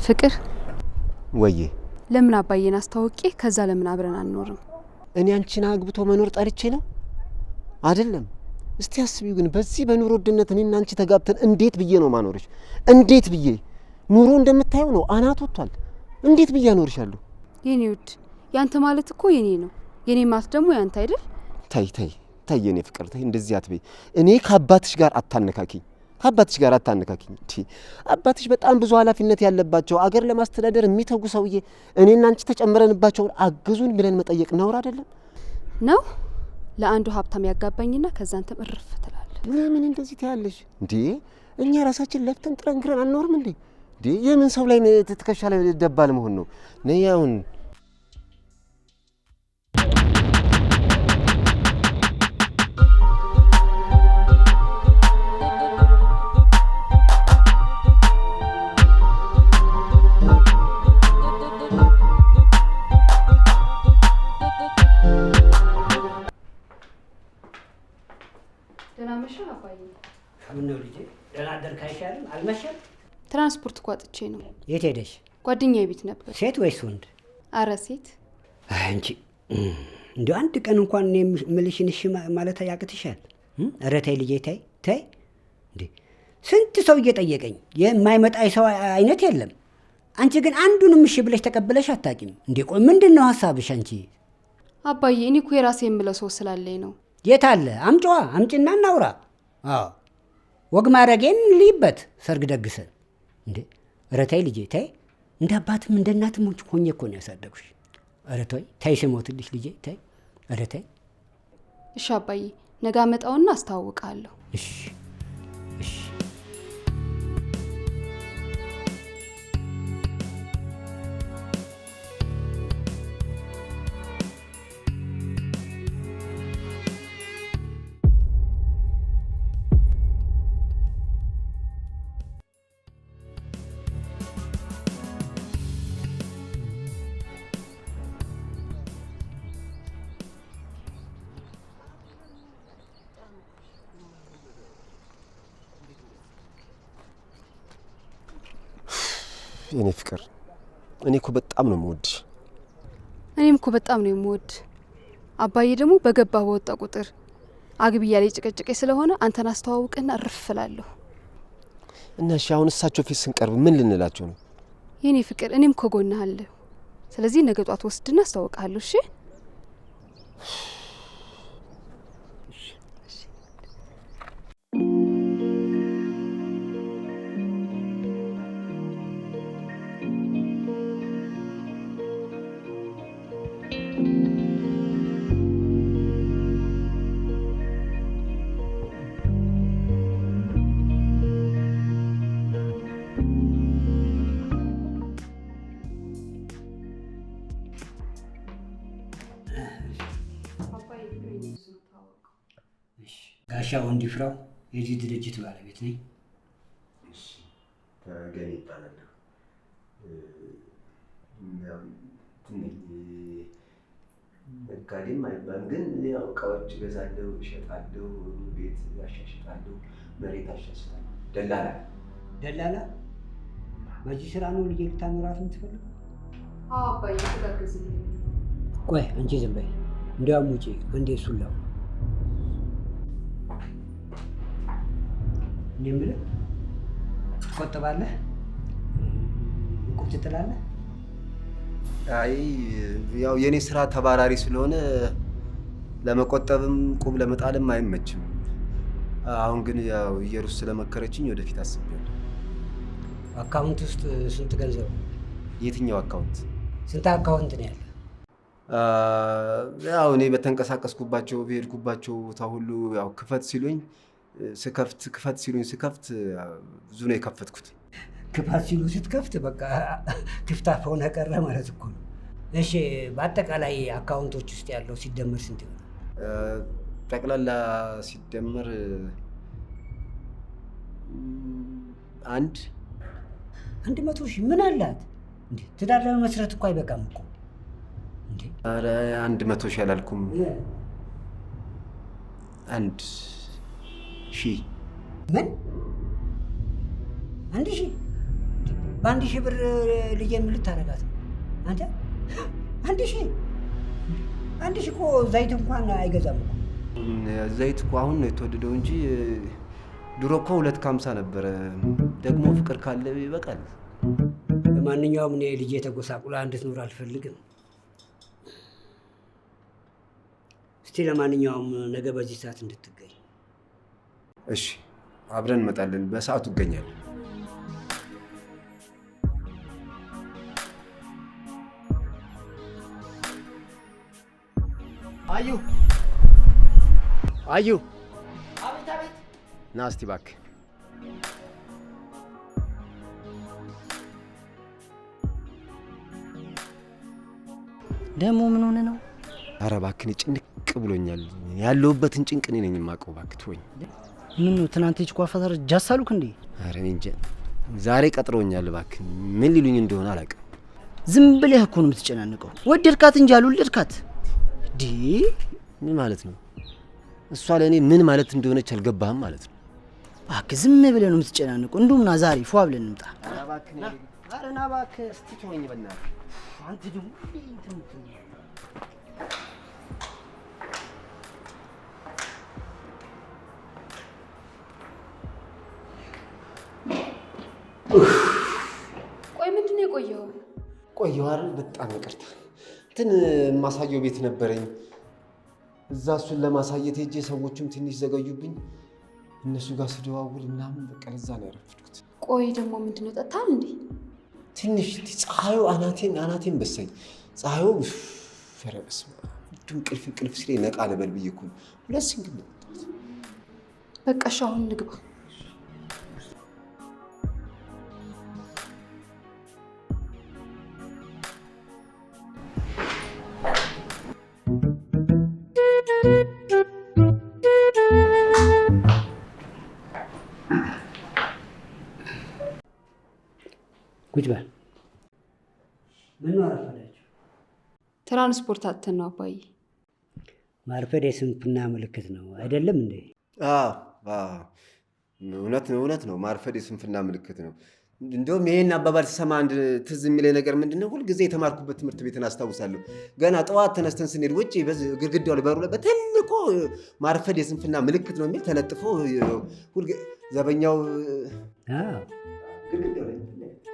ፍቅር ወዬ፣ ለምን አባዬን አስታውቄ ከዛ ለምን አብረን አንኖርም? እኔ አንቺን አግብቶ መኖር ጠልቼ ነው አይደለም። እስቲ አስቢው ግን በዚህ በኑሮ ውድነት እኔና አንቺ ተጋብተን እንዴት ብዬ ነው ማኖርሽ? እንዴት ብዬ? ኑሮ እንደምታየው ነው፣ አናት ወጥቷል። እንዴት ብዬ አኖርሻለሁ? የኔ ውድ፣ ያንተ ማለት እኮ የኔ ነው፣ የኔ ማለት ደግሞ ያንተ አይደል? ተይ ተይ ተይ፣ የኔ ፍቅር ተይ፣ እንደዚህ አትበይ። እኔ ከአባትሽ ጋር አታነካኪኝ፣ ከአባትሽ ጋር አታነካኪኝ። እንዴ አባትሽ በጣም ብዙ ኃላፊነት ያለባቸው፣ አገር ለማስተዳደር የሚተጉ ሰውዬ፣ እኔና አንቺ ተጨምረንባቸው አግዙን ብለን መጠየቅ ነውር አይደለም? ነው። ለአንዱ ሀብታም ያጋባኝና ከዛ አንተም እርፍ ትላለህ። ለምን እንደዚህ ትያለሽ እንዴ? እኛ ራሳችን ለፍተን ጥረን ግረን አንኖርም እንዴ? እንዴ የምን ሰው ላይ ትከሻ ላይ ደባል መሆን ነው? ነይ አሁን። ደህና መሸህ አባዬ። ምነው ልጄ፣ ደህና አደርክ አይሻልም? አልመሸም? ትራንስፖርት እኮ አጥቼ ነው። የት ሄደሽ? ጓደኛዬ ቤት ነበር። ሴት ወይስ ወንድ? አረ ሴት። አይ አንቺ፣ እንዲያው አንድ ቀን እንኳን እኔ የምልሽን እሺ ማለት ያቅትሻል? ኧረ ተይ ልጄ፣ ተይ ተይ። እንዴ ስንት ሰው እየጠየቀኝ የማይመጣ ሰው አይነት የለም። አንቺ ግን አንዱንም እሺ ብለሽ ተቀብለሽ አታውቂም። እንዴ ቆይ ምንድን ነው ሀሳብሽ አንቺ? አባዬ፣ እኔ እኮ የራሴ የምለው ሰው ስላለኝ ነው። የት አለ? አምጪዋ፣ አምጪና እናውራ። አዎ ወግ ማድረጌን ልይበት፣ ሰርግ ደግሰን። እንዴ ኧረ ተይ ልጄ ተይ። እንደ አባትም እንደ እናትም ሆኜ እኮ ነው ያሳደግኩሽ። ኧረ ተይ ተይ፣ ስሞትልሽ ልጄ ተይ። ኧረ ተይ። እሺ አባዬ፣ ነገ አመጣውና አስተዋውቅሃለሁ። እሺ እሺ። የኔ ፍቅር፣ እኔ እኮ በጣም ነው የምወድሽ። እኔም እኮ በጣም ነው የምወድ። አባዬ ደግሞ በገባ በወጣ ቁጥር አግቢ እያለ የጨቀጨቀኝ ስለሆነ አንተን አስተዋውቅና እርፍ እላለሁ። እና እሺ አሁን እሳቸው ፊት ስንቀርብ ምን ልንላቸው ነው? የኔ ፍቅር፣ እኔም ከጎንህ አለሁ። ስለዚህ ነገ ጧት ወስድና አስተዋውቅሃለሁ። እሺ? ጋሻ ወንዲፍራው የዚህ ድርጅት ባለቤት ነኝ። ተገኔ ይባላለሁ። ነጋዴም አይባልም ግን ያው እቃዎች እገዛለሁ፣ እሸጣለሁ፣ ቤት አሻሽጣለሁ፣ መሬት አሻሽጣለሁ። ደላላ። ደላላ? በዚህ ስራ ነው ልጄ ልታኖራት የምትፈልገው? አዎ አባዬ፣ ተጋገዝልኝ። ቆይ አንቺ ዝም በይ። እንዲያውም ውጪ አንዴ እሱን ላውራ። እኔ የምልህ ትቆጥባለህ? ዕቁብ ትጥላለህ? አይ ያው የኔ ስራ ተባራሪ ስለሆነ ለመቆጠብም ቁብ ለመጣልም አይመችም። አሁን ግን ያው ኢየሩስ ስለመከረችኝ ወደፊት አስቤያለሁ። account ውስጥ ስንት ገንዘብ አለ? የትኛው account? ስንት account ነው ያለ? ያው እኔ በተንቀሳቀስኩባቸው በሄድኩባቸው ቦታ ሁሉ ያው ክፈት ሲሉኝ ስከፍት፣ ክፈት ሲሉኝ ስከፍት፣ ብዙ ነው የከፈትኩት። ክፈት ሲሉ ስትከፍት በቃ ክፍታፍ ሆነ ቀረ ማለት እኮ ነው። እሺ በአጠቃላይ account ኦች ውስጥ ያለው ሲደመር ስንት ይሆናል? ጠቅላላ ሲደመር አንድ 100,000 ምን አላት? እንዴ ትዳር ለመመስረት እኮ አይበቃም እኮ። እንዴ? ኧረ 100,000 አላልኩም። 1,000። ምን? 1,000? በ1,000 ብር ልጄን ምን ልታረጋት ነው አንተ? 1,000 1,000 እኮ ዘይት እንኳን አይገዛም እኮ። ዘይት እኮ አሁን ነው የተወደደው እንጂ ድሮ እኮ 2.50 ነበረ። ደግሞ ፍቅር ካለ ይበቃል። ለማንኛውም እኔ ልጄ ተጎሳቁላ እንድትኖር አልፈልግም። እስቲ ለማንኛውም ነገ በዚህ ሰዓት እንድትገኝ። እሺ፣ አብረን እንመጣለን። በሰዓቱ እገኛለሁ። አዩ አዩ፣ አቤት አቤት። ና እስቲ እባክህ። ደግሞ ምን ሆነ ነው? ኧረ እባክህ እኔ ጭንቅ ብሎኛል። ያለሁበትን ጭንቅ እኔ ነኝ የማውቀው። እባክህ ተወኝ። ምን ነው ትናንት የጭቋ አፈታር ጃሳሉክ እንዴ? ኧረ እኔ እንጃ። ዛሬ ቀጥሮኛል። እባክህ ምን ሊሉኝ እንደሆነ አላውቅም። ዝም ብለህ እኮ ነው የምትጨናንቀው። ወደድካት እንጂ አልወለድካት። ዲ ምን ማለት ነው? እሷ ለእኔ ምን ማለት እንደሆነች አልገባህም ማለት ነው። እባክህ ዝም ብለህ ነው የምትጨናንቀው። እንደውም ና ዛሬ ፏ ብለን እንምጣ። ኧረ እባክህ ኧረ ና እባክህ። እስቲ ተወኝ በእናትህ። አንተ ደግሞ እንትን እንትን ቆይ ምንድን ነው የቆየኸው? ቆየሁ አይደል? በጣም ይቅርታ። እንትን የማሳየው ቤት ነበረኝ እዛ፣ እሱን ለማሳየት ሄጄ ሰዎቹም ትንሽ ዘገዩብኝ። እነሱ ጋር ስደዋውል ምናምን በቃ ለዛ ነው ያረፈድኩት። ቆይ ደግሞ ምንድን ነው ጠጥተሃል እንዴ? ትንሽ ፀሐዩ አናቴን አናቴን በሳኝ። ፀሐዩ ኧረ በስመ አብ እንደው እንቅልፍ እንቅልፍ ሲለኝ ነቃ ልበል ብዬ እኮ ነው። ሁለት single ነው የጠጣሁት። በቃ እሺ አሁን እንግባ። ቁጭ በል። ምን ነው አረፈዳችሁ? ትራንስፖርት አጥተን ነው አባዬ። ማርፈድ የስንፍና ምልክት ነው አይደለም እንዴ? አዎ አዎ፣ እውነት ነው እውነት ነው። ማርፈድ የስንፍና ምልክት ነው። እንደውም ይሄን አባባል ስሰማ አንድ ትዝ የሚለኝ ነገር ምንድን ነው፣ ሁልጊዜ የተማርኩበት ትምህርት ቤትን አስታውሳለሁ። ገና ጠዋት ተነስተን ስንሄድ ውጭ በዚህ ግድግዳው ላይ በሩ ላይ በትልቁ ማርፈድ የስንፍና ምልክት ነው የሚል ተለጥፎ ሁልጊዜ ዘበኛው አዎ፣ ግድግዳው ላይ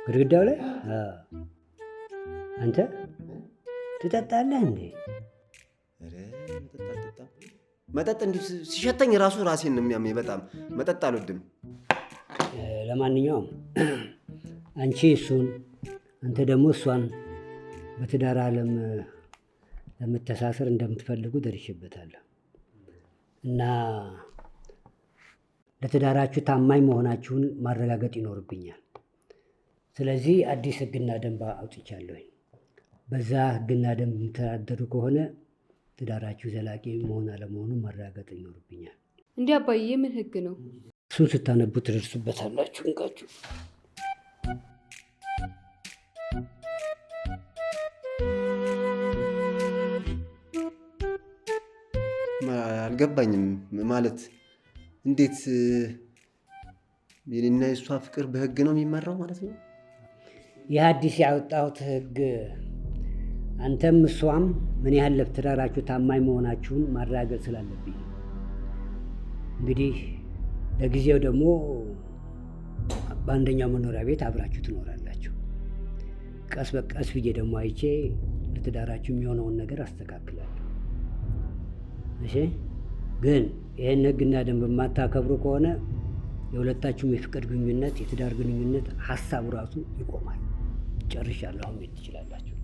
ግድግዳው ላይ። አዎ። አንተ ትጠጣለህ እንዴ? ኧረ መጠጥ አልጠጣም። መጠጥ እንዲሁ ሲሸተኝ ራሱ ራሴን ነው የሚያመኝ። በጣም መጠጥ አልወድም። ለማንኛውም አንቺ እሱን አንተ ደግሞ እሷን በትዳር ዓለም ለመተሳሰር እንደምትፈልጉ ደርሼበታለሁ እና ለትዳራችሁ ታማኝ መሆናችሁን ማረጋገጥ ይኖርብኛል። ስለዚህ አዲስ ሕግና ደንብ አውጥቻለሁኝ። በዛ ሕግና ደንብ የምትተዳደሩ ከሆነ ትዳራችሁ ዘላቂ መሆን አለመሆኑን ማረጋገጥ ይኖርብኛል። እንዲህ አባዬ የምን ህግ ነው? እሱን ስታነቡ ትደርሱበታላችሁ። እንቃችሁ አልገባኝም። ማለት እንዴት የኔና የእሷ ፍቅር በህግ ነው የሚመራው ማለት ነው? ይህ አዲስ ያወጣሁት ህግ አንተም እሷም ምን ያህል ለትዳራችሁ ታማኝ መሆናችሁን ማረጋገጥ ስላለብኝ ነው። እንግዲህ ለጊዜው ደግሞ በአንደኛው መኖሪያ ቤት አብራችሁ ትኖራላችሁ። ቀስ በቀስ ብዬ ደግሞ አይቼ ለትዳራችሁ የሚሆነውን ነገር አስተካክላለሁ። እሺ። ግን ይህን ህግና ደንብ የማታከብሩ ከሆነ የሁለታችሁም የፍቅር ግንኙነት፣ የትዳር ግንኙነት ሀሳቡ ራሱ ይቆማል። ጨርሻለሁ። አሁን መሄድ ትችላላችሁ።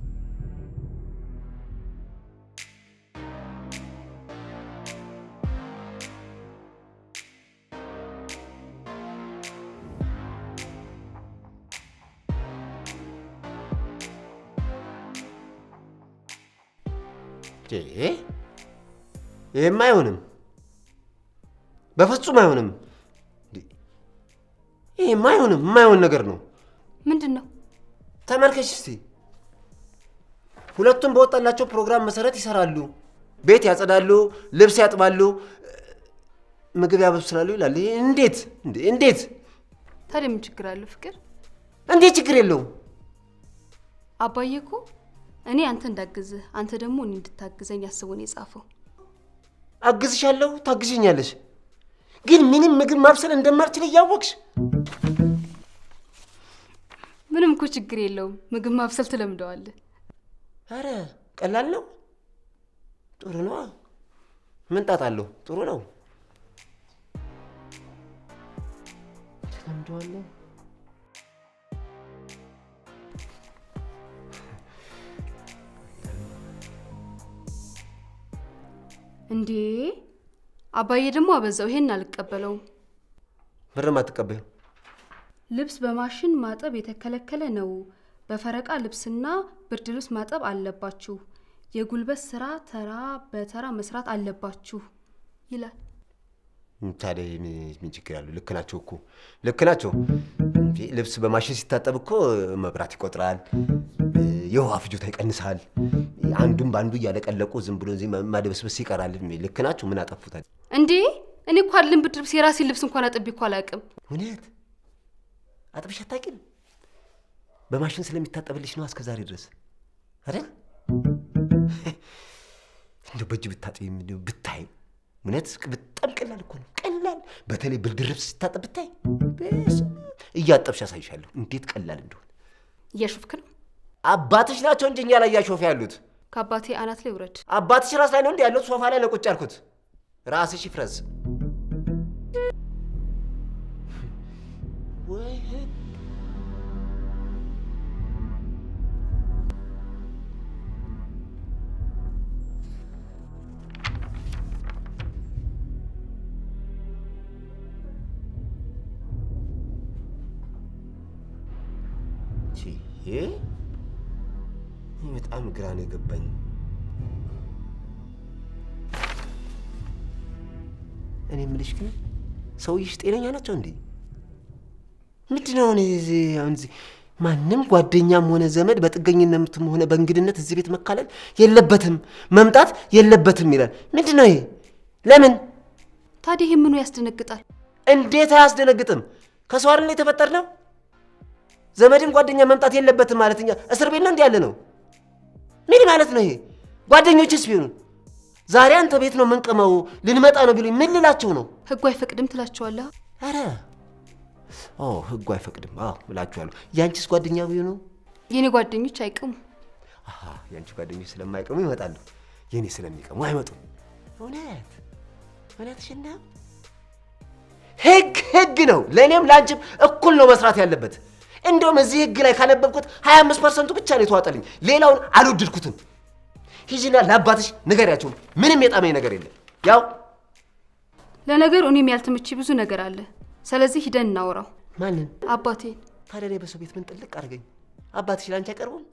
ይሄማ አይሆንም፣ በፍጹም አይሆንም። ይሄማ አይሆንም፣ የማይሆን ነገር ነው። ምንድን ነው? ተመልከች እስቲ፣ ሁለቱም በወጣላቸው ፕሮግራም መሰረት ይሰራሉ። ቤት ያጸዳሉ፣ ልብስ ያጥባሉ፣ ምግብ ያበስላሉ ይላል። ይሄ እንዴት እንዴት? ታዲያ ምን ችግር አለው ፍቅር? እንዴት ችግር የለውም? አባዬ እኮ እኔ አንተ እንዳግዝህ አንተ ደግሞ እኔ እንድታግዘኝ አስቦ ነው የጻፈው። አግዝሻለሁ፣ ታግዥኛለሽ። ግን ምንም ምግብ ማብሰል እንደማልችል እያወቅሽ። ምንም እኮ ችግር የለውም። ምግብ ማብሰል ትለምደዋለህ። አረ ቀላል ነው። ጥሩ ነው። ምን ጣጣ አለው? ጥሩ ነው። ትለምደዋለህ። እንዴ አባዬ ደግሞ አበዛው። ይሄን አልቀበለውም። ብርም አትቀበይው። ልብስ በማሽን ማጠብ የተከለከለ ነው። በፈረቃ ልብስና ብርድ ልብስ ማጠብ አለባችሁ። የጉልበት ስራ ተራ በተራ መስራት አለባችሁ ይላል። ታዲያ ምን ችግር አለው? ልክ ናቸው እኮ ልክ ናቸው። እንዴ ልብስ በማሽን ሲታጠብ እኮ መብራት ይቆጥራል፣ የውሃ ፍጆታ ይቀንሳል። አንዱም በአንዱ እያለቀለቁ ዝም ብሎ እዚህ ማደበስበስ ይቀራል። ልክ ናቸው። ምን አጠፉታል? እንዴ እኔ እኮ አይደለም ብርድ ልብስ የራሴን ልብስ እንኳን አጥቤ እኮ አላውቅም። እውነት አጥብሽ አታውቂም? በማሽን ስለሚታጠብልሽ ነው እስከ ዛሬ ድረስ አይደል? እንደው በእጅ ብታጥቢ ብታይ እውነት በጣም ቀላል እኮ ነው። ቀላል በተለይ ብርድ ልብስ ሲታጠብ ብታይ እያጠብሽ አሳይሻለሁ እንዴት ቀላል እንደሆነ። እያሾፍክ ነው? አባትሽ ናቸው እንጂ እኛ ላይ እያሾፉ ያሉት። ከአባቴ አናት ላይ ውረድ። አባትሽ ራስ ላይ ነው እንዴ ያሉት? ሶፋ ላይ ነው ቁጭ ያልኩት። ራስሽ ይፍረስ። ወይ በጣም ግራ ነው የገባኝ። እኔ የምልሽ ግን ሰውዬሽ ጤነኛ ናቸው እንዴ? ምንድን ነው አሁን እዚህ ማንም ጓደኛም ሆነ ዘመድ በጥገኝነትም ሆነ በእንግድነት እዚህ ቤት መካለል የለበትም መምጣት የለበትም ይላል። ምንድን ነው ይሄ? ለምን ታዲያ? ይሄ ምኑ ያስደነግጣል? እንዴት አያስደነግጥም? ከሰው አይደል የተፈጠርነው? ዘመድም ጓደኛ መምጣት የለበትም ማለት እኛ እስር ቤት ነው እንዲህ ያለ ነው? ምን ማለት ነው ይሄ? ጓደኞችስ ቢሆኑ ዛሬ አንተ ቤት ነው የምንቅመው ልንመጣ ነው ቢሉኝ ምን ልላቸው ነው? ህጉ አይፈቅድም ትላቸዋለህ? አረ ኦ ህጉ አይፈቅድም አዎ እላችኋለሁ። ያንቺስ ጓደኛ ቢሆኑ? የኔ ጓደኞች አይቅሙ። አሃ ያንቺ ጓደኞች ስለማይቅሙ ይመጣሉ፣ የኔ ስለሚቀሙ አይመጡም። እውነት እውነትሽን ነው። ህግ ህግ ነው። ለእኔም ለአንቺም እኩል ነው መስራት ያለበት። እንደውም እዚህ ህግ ላይ ካነበብኩት 25% ብቻ ነው የተዋጠልኝ፣ ሌላውን አልወደድኩትም። ሂጂና ለአባትሽ ንገሪያቸው። ምንም የጣመኝ ነገር የለም። ያው ለነገሩ እኔም ያልተመቼ ብዙ ነገር አለ። ስለዚህ ሂደን እናውራው። ማንን? አባቴን። ታዲያ እኔ በሰው ቤት ምን ጥልቅ አድርገኝ? አባትሽ ለአንቺ አይቀርቡም?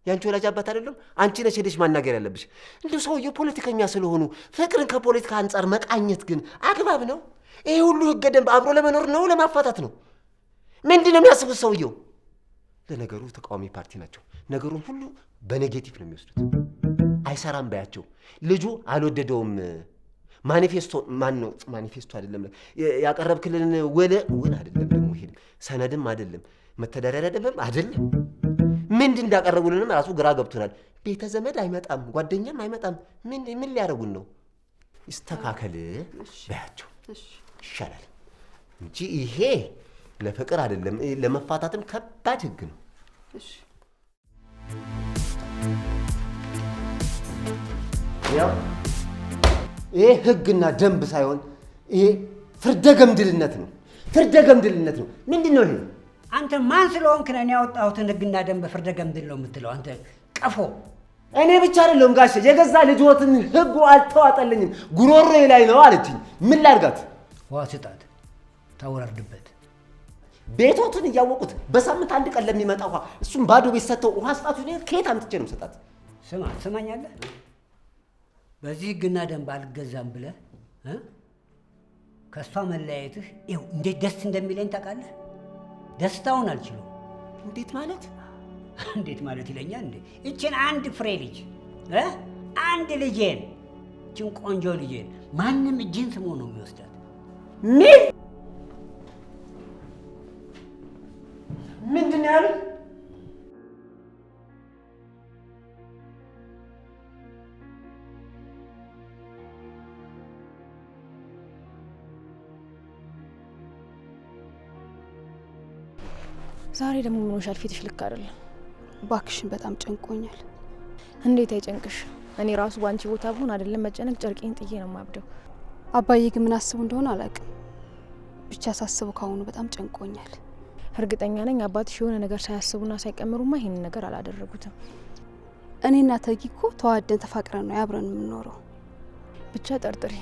የአንቺ ወላጅ አባት አይደለም? አንቺ ነሽ ሄደሽ ማናገር ያለብሽ። እንደው ሰውየው ፖለቲከኛ ስለሆኑ ፍቅርን ከፖለቲካ አንጻር መቃኘት ግን አግባብ ነው? ይሄ ሁሉ ህገ ደንብ አብሮ ለመኖር ነው ለማፋታት ነው? ምንድን ነው የሚያስቡት ሰውየው? ለነገሩ ተቃዋሚ ፓርቲ ናቸው። ነገሩን ሁሉ በ negative ነው የሚወስዱት። አይሰራም ባያቸው። ልጁ አልወደደውም። ማኒፌስቶ ማን ነው? ማኒፌስቶ አይደለም ያቀረብክልን ውል ውል አይደለም ደግሞ ይሄ ሰነድም አይደለም መተዳደሪያ ደንብም አይደለም። ምንድን እንዳቀረቡልንም ራሱ ግራ ገብቶናል። ቤተ ዘመድ አይመጣም፣ ጓደኛም አይመጣም። ምን ምን ሊያደርጉን ነው? ይስተካከል ባያቸው ይሻላል እንጂ ይሄ ለፍቅር አይደለም ለመፋታትም ከባድ ህግ ነው። እሺ ያው ይሄ ህግና ደንብ ሳይሆን ይሄ ፍርደ ገምድልነት ነው። ፍርደ ገምድልነት ነው። ምንድን ነው ይሄ? አንተ ማን ስለሆንክ ነው እኔ ያወጣሁትን ህግና ደንብ ፍርደ ገምድል ነው የምትለው? አንተ ቀፎ። እኔ ብቻ አይደለሁም ጋሼ፣ የገዛ ልጅዎትን ህጉ አልተዋጠልኝም ጉሮሮዬ ላይ ነው አለችኝ። ምን ላድርጋት? ውሃ ስጣት ታወራርድበት። ቤቶትን እያወቁት በሳምንት አንድ ቀን ለሚመጣ ውሃ እሱም ባዶ ቤት ሰጥተው ውሃ ስጣት። ከየት አምጥቼ ነው የምሰጣት? ስማ፣ ትሰማኛለህ? በዚህ ህግና ደንብ አልገዛም ብለህ ከእሷ መለያየትህ ይኸው እንዴት ደስ እንደሚለኝ ታውቃለህ? ደስታውን አልችለውም። እንዴት ማለት? እንዴት ማለት ይለኛል እንዴ? እችን አንድ ፍሬ ልጅ አንድ ልጄን እችን ቆንጆ ልጄን ማንም እጅን ስሞ ነው የሚወስዳት። ምን ዛሬ ደግሞ ምን ሆነሻል? ፊትሽ ልክ አይደለም። እባክሽን በጣም ጨንቆኛል። እንዴት አይጨንቅሽ? እኔ ራሱ ባንቺ ቦታ ብሆን አይደለም መጨነቅ ጨርቄን ጥዬ ነው የማብደው። አባዬ ግን ምን አስቡ እንደሆነ አላውቅም። ብቻ ሳስበው ካሁኑ በጣም ጨንቆኛል። እርግጠኛ ነኝ አባትሽ የሆነ ነገር ሳያስቡና ሳይቀምሩማ ይሄንን ነገር አላደረጉትም። እኔና ተጊ እኮ ተዋደን ተፋቅረን ነው አብረን የምንኖረው። ብቻ ጠርጥሪ፣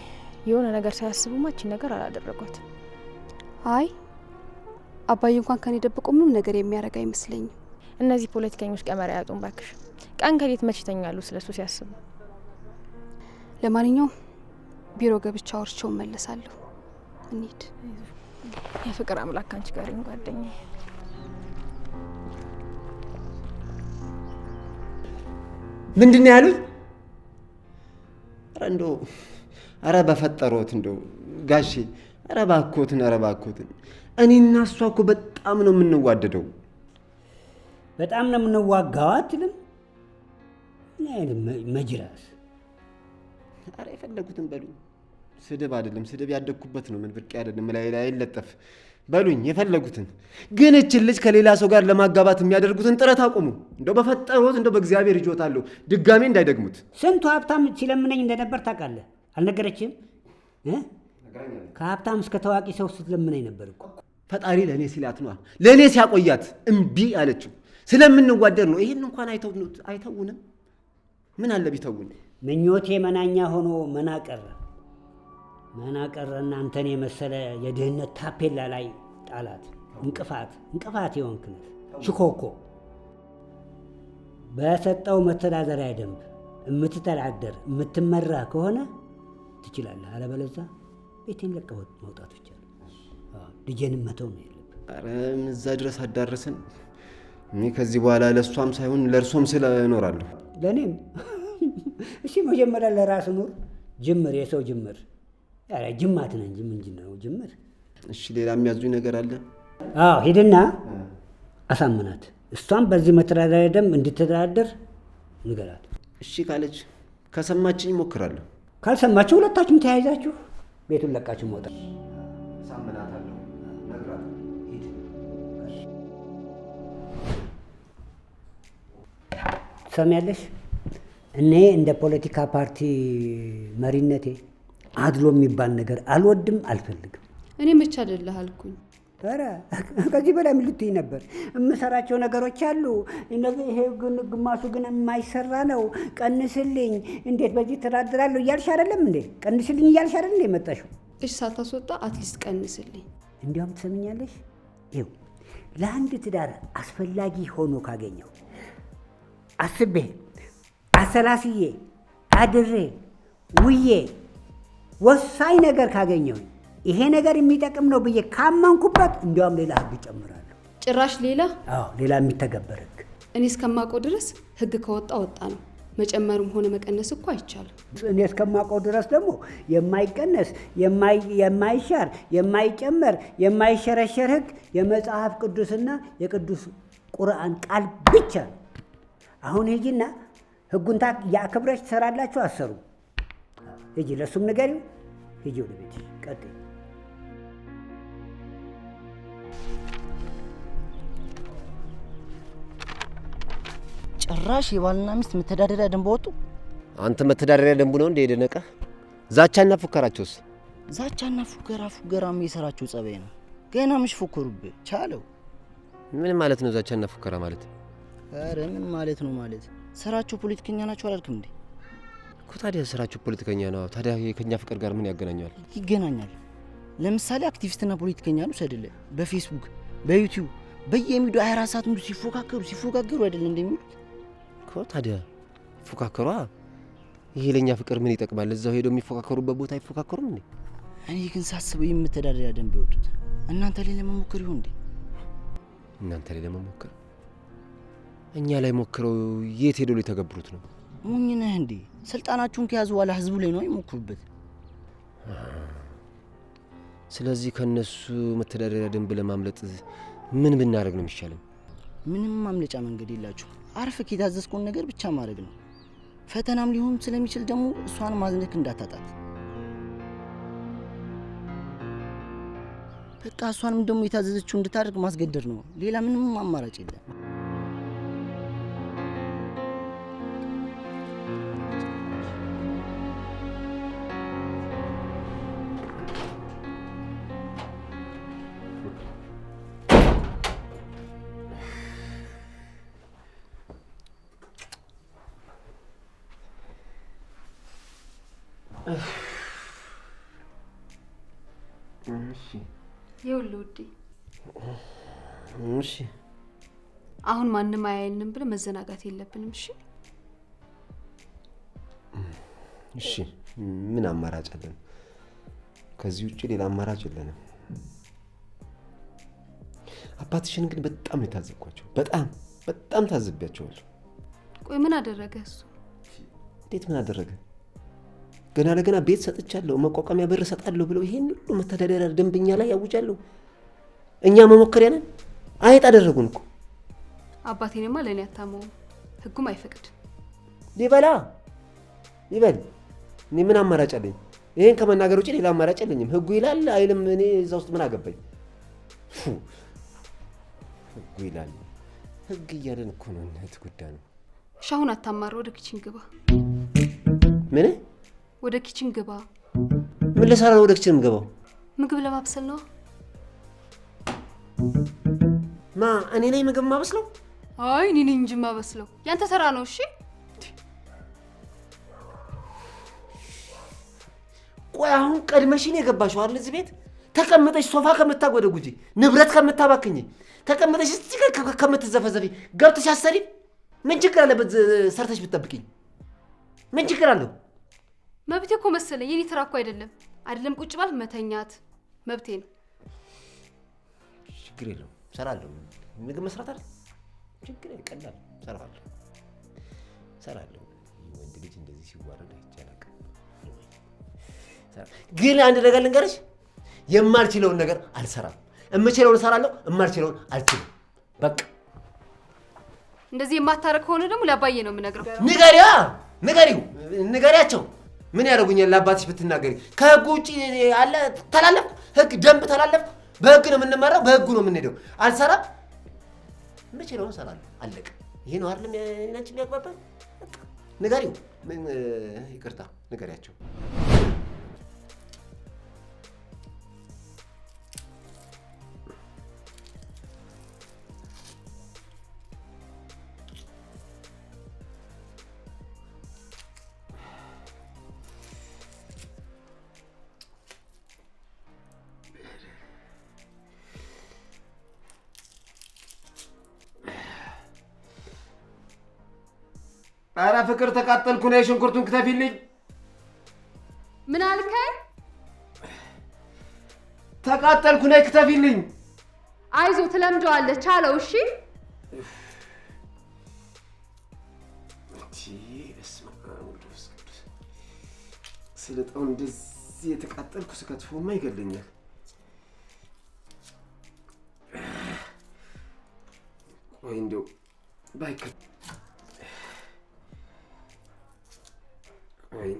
የሆነ ነገር ሳያስቡማ እቺን ነገር አላደረጓትም። አይ አባዬ እንኳን ከኔ ደብቆ ምንም ነገር የሚያደርግ አይመስለኝም። እነዚህ ፖለቲከኞች ቀመር አያጡም ባክሽ። ቀን ከሌት መች ይተኛሉ ስለሱ ሲያስቡ። ለማንኛውም ቢሮ ገብቼ አውርቼው እመለሳለሁ። እንሂድ። የፍቅር አምላክ ካንቺ ጋር ይሁን ጓደኛዬ። ምንድን ነው ያሉኝ? ኧረ እንደው ኧረ በፈጠሮት እንደው ጋሼ ኧረ እባክዎትን ኧረ እባክዎትን እኔና እሷ እኮ በጣም ነው የምንዋደደው። በጣም ነው የምንዋጋው አትልም? ምን አይነት መጅራስ! ኧረ የፈለጉትን በሉኝ። ስድብ አይደለም ስድብ ያደግኩበት ነው። ምን ብርቅ አይደለም። ላይ ላይ አይለጠፍ በሉኝ የፈለጉትን። ግን እችን ልጅ ከሌላ ሰው ጋር ለማጋባት የሚያደርጉትን ጥረት አቁሙ። እንደው በፈጠሮት እንደው በእግዚአብሔር ይጆታለሁ ድጋሜ እንዳይደግሙት። ስንቱ ሀብታም ሲለምነኝ እንደነበር ታውቃለህ? አልነገረችህም? ከሀብታም እስከ ታዋቂ ሰው ስትለምነኝ ነበር እኮ። ፈጣሪ ለእኔ ሲላት ነዋ፣ ለእኔ ሲያቆያት እምቢ አለችው። ስለምንዋደድ ነው። ይሄን እንኳን አይተውንም። ምን አለ ቢተውን። ምኞቴ መናኛ ሆኖ መና ቀረ መና ቀረና አንተን የመሰለ የድህነት ታፔላ ላይ ጣላት። እንቅፋት እንቅፋት የሆንክ ነህ። ሽኮኮ በሰጠው መተዳደሪያ ደንብ የምትተዳደር የምትመራ ከሆነ ትችላለህ። አለበለዚያ ቤቴን ለቀህ መውጣት ብቻ ነው። ልጄንም መተው ነው ያለብህ። ኧረ እዛ ድረስ አዳረሰን። እኔ ከዚህ በኋላ ለእሷም ሳይሆን ለእርሶም ስለ እኖራለሁ። ለእኔም እሺ፣ መጀመሪያ ለራስ ኑር። ጅምር፣ የሰው ጅምር። ኧረ ጅማት ነህ እንጂ ምንድን ነው ጅምር? እሺ፣ ሌላ የሚያዙኝ ነገር አለ? አዎ፣ ሂድና አሳምናት። እሷም በዚህ መተዳደሪያ ደንብ እንድትተዳደር ንገራት። እሺ ካለች ከሰማችኝ እሞክራለሁ። ካልሰማችሁ ሁለታችሁም ተያይዛችሁ ቤቱን ለቃችሁ መውጣት። አሳምናታለሁ፣ እነግራታለሁ። ትሰሚያለሽ? እኔ እንደ ፖለቲካ ፓርቲ መሪነቴ አድሎ የሚባል ነገር አልወድም፣ አልፈልግም። እኔ መች አይደለህ አልኩኝ። ኧረ ከዚህ በላይ ምን ልትይ ነበር? የምሰራቸው ነገሮች አሉ። ይሄ ግን ግማሹ ግን የማይሰራ ነው። ቀንስልኝ፣ እንዴት በዚህ ተዳድራለሁ እያልሽ አይደለም እንዴ? ቀንስልኝ እያልሽ አይደል እንዴ የመጣሽው? እሺ ሳታስወጣ at least ቀንስልኝ። እንዲያውም ትሰምኛለሽ? ይኸው ለአንድ ትዳር አስፈላጊ ሆኖ ካገኘው አስቤ አሰላስዬ አድሬ ውዬ ወሳኝ ነገር ካገኘው ይሄ ነገር የሚጠቅም ነው ብዬ ካመንኩበት እንዲያውም ሌላ ህግ እጨምራለሁ። ጭራሽ ሌላ? አዎ፣ ሌላ የሚተገበር ህግ። እኔ እስከማውቀው ድረስ ህግ ከወጣ ወጣ ነው። መጨመርም ሆነ መቀነስ እኮ አይቻልም። እኔ እስከማውቀው ድረስ ደግሞ የማይቀነስ የማይሻር የማይጨመር የማይሸረሸር ህግ የመጽሐፍ ቅዱስና የቅዱስ ቁርአን ቃል ብቻ ነው። አሁን ሂጂና ህጉን ያከብረሽ ትሰራላችሁ። አሰሩ ሂጂ፣ ለሱም ንገሪው። ሂጂ ወደ ቤትሽ ቀጥይ። ጭራሽ የባልና ሚስት መተዳደሪያ ደንብ ወጡ። አንተ መተዳደሪያ ደንቡ ነው እንደ የደነቀ ዛቻና ፉከራቸውስ? ዛቻና ፉከራም የሰራቸው ጸባይ ነው። ገና ምሽ ፎከሩብህ ቻለው። ምን ማለት ነው ዛቻና ፉከራ ማለት? ኧረ ምን ማለት ነው ማለት ስራቸው ፖለቲከኛ ናቸው አላልክም እንዴ? እኮ ታዲያ ስራቸው ፖለቲከኛ ነው። ታዲያ ከኛ ፍቅር ጋር ምን ያገናኘዋል? ይገናኛል። ለምሳሌ አክቲቪስትና ፖለቲከኛ ነው አይደለ? በፌስቡክ በዩቲዩብ በየሚዲያው 24 ሰዓት ሙሉ ሲፎካከሩ አይደል እንደሚሉት እኮ። ታዲያ ይፎካከሯ። ይሄ ለኛ ፍቅር ምን ይጠቅማል? እዛው ሄደው የሚፎካከሩበት ቦታ አይፎካከሩም እንዴ? እኔ ግን ሳስበው የመተዳደሪያ ደንብ ያወጡት እናንተ ላይ ለመሞከር ይሁን እንዴ? እናንተ ላይ ለመሞከር? እኛ ላይ ሞክረው የት ሄደው ሊተገብሩት ነው? ሞኝ ነህ እንዴ? ስልጣናችሁን ከያዙ በኋላ ህዝቡ ላይ ነው የሚሞክሩበት። ስለዚህ ከነሱ መተዳደሪያ ደንብ ለማምለጥ ምን ብናደርግ ነው የሚሻለው? ምንም ማምለጫ መንገድ የላችሁም። አርፈህ የታዘዝከውን ነገር ብቻ ማድረግ ነው። ፈተናም ሊሆን ስለሚችል ደግሞ እሷን ማዝነክ እንዳታጣት። በቃ እሷንም ደግሞ የታዘዘችው እንድታደርግ ማስገደድ ነው። ሌላ ምንም አማራጭ የለም። ይኸውልህ ውዴ፣ እሺ አሁን ማንም አያየንም ብለህ መዘናጋት የለብንም። እሺ እሺ፣ ምን አማራጭ አለን? ከዚህ ውጭ ሌላ አማራጭ የለንም። አባትሽን ግን በጣም ነው የታዘብኳቸው። በጣም በጣም ታዝቤያቸዋለሁ። ቆይ ምን አደረገ እሱ? እንዴት ምን አደረገ? ገና ለገና ቤት ሰጥቻለሁ፣ መቋቋሚያ ብር እሰጣለሁ ብለው ይሄን ሁሉ መተዳደሪያ ደንብኛ ላይ ያውጃለሁ። እኛ መሞከሪያ ነን። አይጥ አደረጉን እኮ። አባቴንማ ለእኔ አታመውም፣ ህጉም አይፈቅድም። ሊበላ ይበል። እኔ ምን አማራጭ አለኝ? ይሄን ከመናገር ውጭ ሌላ አማራጭ የለኝም። ህጉ ይላል አይልም፣ እኔ እዛ ውስጥ ምን አገባኝ? ህጉ ይላል፣ ህግ እያለን እኮ ነው የተጎዳ ነው። እሺ አሁን አታማር፣ ወደ kitchen ግባ። ምን? ወደ kitchen ግባ። ምን ልሰራ ነው ወደ kitchen የምገባው? ምግብ ለማብሰል ነው። ማ እኔ ነኝ ምግብ ማበስለው? አይ እኔ ነኝ እንጂ የማበስለው፣ ያንተ ተራ ነው። እሺ ቆይ አሁን ቀድመሽን የገባሽው አይደል? እዚህ ቤት ተቀምጠሽ ሶፋ ከምታጎደጉጂ፣ ንብረት ከምታባክኝ፣ ተቀምጠሽ እዚህ ጋር ከምትዘፈዘፊ ገብተሽ አሰሪም ምን ችግር አለበት? ሰርተሽ ብትጠብቂኝ ምን ችግር አለው? መብቴ እኮ መሰለኝ፣ የኔ ተራ እኮ አይደለም። አይደለም ቁጭ ባል መተኛት መብቴ ነው። ችግር የለውም፣ እሰራለሁ። ምግብ መስራት አይደል? ችግር ቀላል፣ እሰራለሁ እሰራለሁ። ወንድ ልጅ እንደዚህ ሲዋረድ አይቼ አላውቅም። ግን አንድ ነገር ልንገርሽ፣ የማልችለውን ነገር አልሰራም። የምችለውን እሰራለሁ፣ የማልችለውን አልችልም። በቃ እንደዚህ የማታረግ ከሆነ ደግሞ ለአባዬ ነው የምነግረው። ንገሪያ፣ ንገሪው፣ ንገሪያቸው። ምን ያደርጉኛል? ለአባትሽ ብትናገሪ ከህጉ ውጭ አለ ተላለፍኩ፣ ህግ ደንብ ተላለፍኩ። በህግ ነው የምንመራው፣ በህጉ ነው የምንሄደው። አልሰራም፣ የምችለውን እሰራለሁ። አለቀ። ይሄ ነው አይደለም እኔና አንቺ የሚያግባባን? ንገሪው። ይቅርታ፣ ንገሪያቸው። ኧረ ፍቅር ተቃጠልኩ ነው። ሽንኩርቱን ክተፊልኝ። ምን አልከኝ? ተቃጠልኩ ነው፣ ክተፊልኝ። አይዞ ትለምደዋለህ፣ ቻለው። እሺ ስለጣው እንደዚህ የተቃጠልኩ ስከትፎማ ይገለኛል። ቆይ እንደው ባይከ ወይ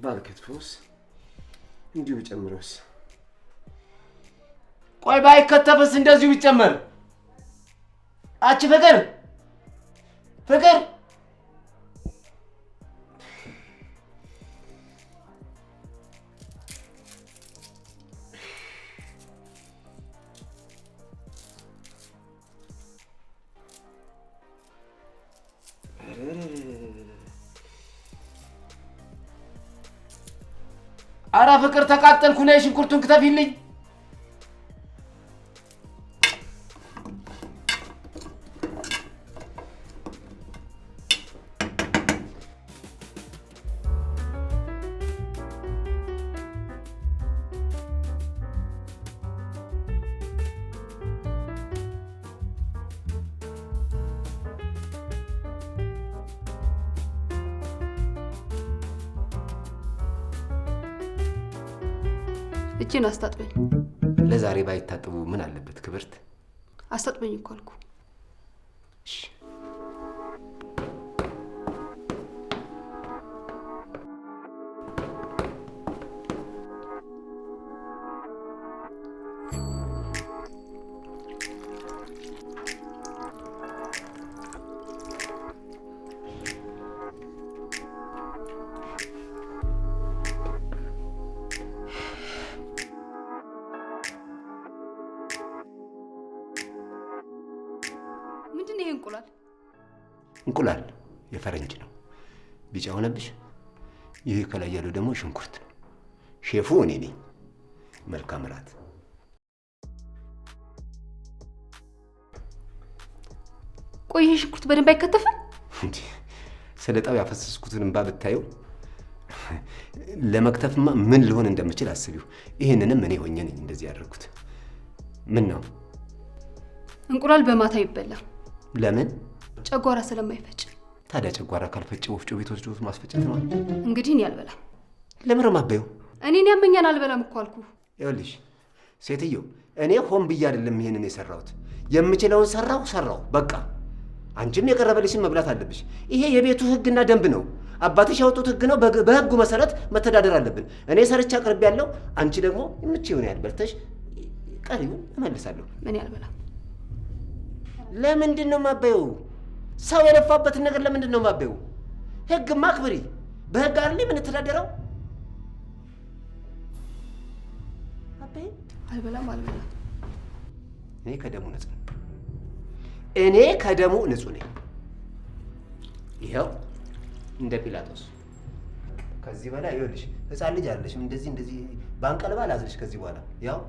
ባልከትፎስ እንዲሁ ቢጨምረውስ? ቆይ ባይከተፍስ እንደዚሁ ቢጨመር? አቺ ፍቅር ፍቅር ኧረ ፍቅር ተቃጠልኩ ነው። ሽንኩርቱን ክተፊልኝ። እጄን አስታጥበኝ። ለዛሬ ባይታጠቡ ምን አለበት? ክብርት አስታጥበኝ እኮ አልኩ። እሺ እንቁላል? እንቁላል የፈረንጅ ነው። ቢጫ ሆነብሽ። ይህ ከላይ ያለው ደግሞ ሽንኩርት ነው። ሼፉ እኔ ነኝ። መልካም እራት። ቆይ ይሄ ሽንኩርት በደንብ አይከተፍም? እንዴ ስለጣው ያፈሰስኩትን እንባ ብታየው ለመክተፍማ ምን ልሆን እንደምችል አስቢው። ይህንንም እኔ ሆኜ ነኝ እንደዚህ ያደረኩት። ምን ነው እንቁላል በማታ ይበላል። ለምን? ጨጓራ ስለማይፈጭ። ታዲያ ጨጓራ ካልፈጨ ወፍጮ ቤት ወስዶ ማስፈጨት ነው። እንግዲህ እኔ አልበላም። ለምን ማበየው? እኔን ያመኛል አልበላም እኮ አልኩህ። ይኸውልሽ ሴትዮ፣ እኔ ሆን ብዬ አይደለም ይሄንን የሰራሁት። የምችለውን ሰራሁ ሰራሁ በቃ። አንቺም የቀረበልሽን መብላት አለብሽ። ይሄ የቤቱ ሕግና ደንብ ነው። አባትሽ ያወጡት ሕግ ነው። በሕጉ መሰረት መተዳደር አለብን። እኔ ሰርቼ አቅርቤያለሁ። አንቺ ደግሞ የምትችይውን ያህል በልተሽ ቀሪውን እመልሳለሁ። እኔ አልበላም። ለምንድን ነው የማበየው? ሰው የለፋበትን ነገር ለምንድን ነው የማበየው? ሕግማ አክብሪ። በሕግ አይደል የምንተዳደረው? አበይ አልበላም አልበላም። እኔ ከደሙ ንጹህ ነኝ። እኔ ከደሙ ንጹህ ነኝ። ይኸው እንደ ጲላጦስ። ከዚህ በላይ ይኸውልሽ፣ ሕፃን ልጅ አይደለሽም። እንደዚህ እንደዚህ ባንቀልባ ላዝልሽ ከዚህ በኋላ ያው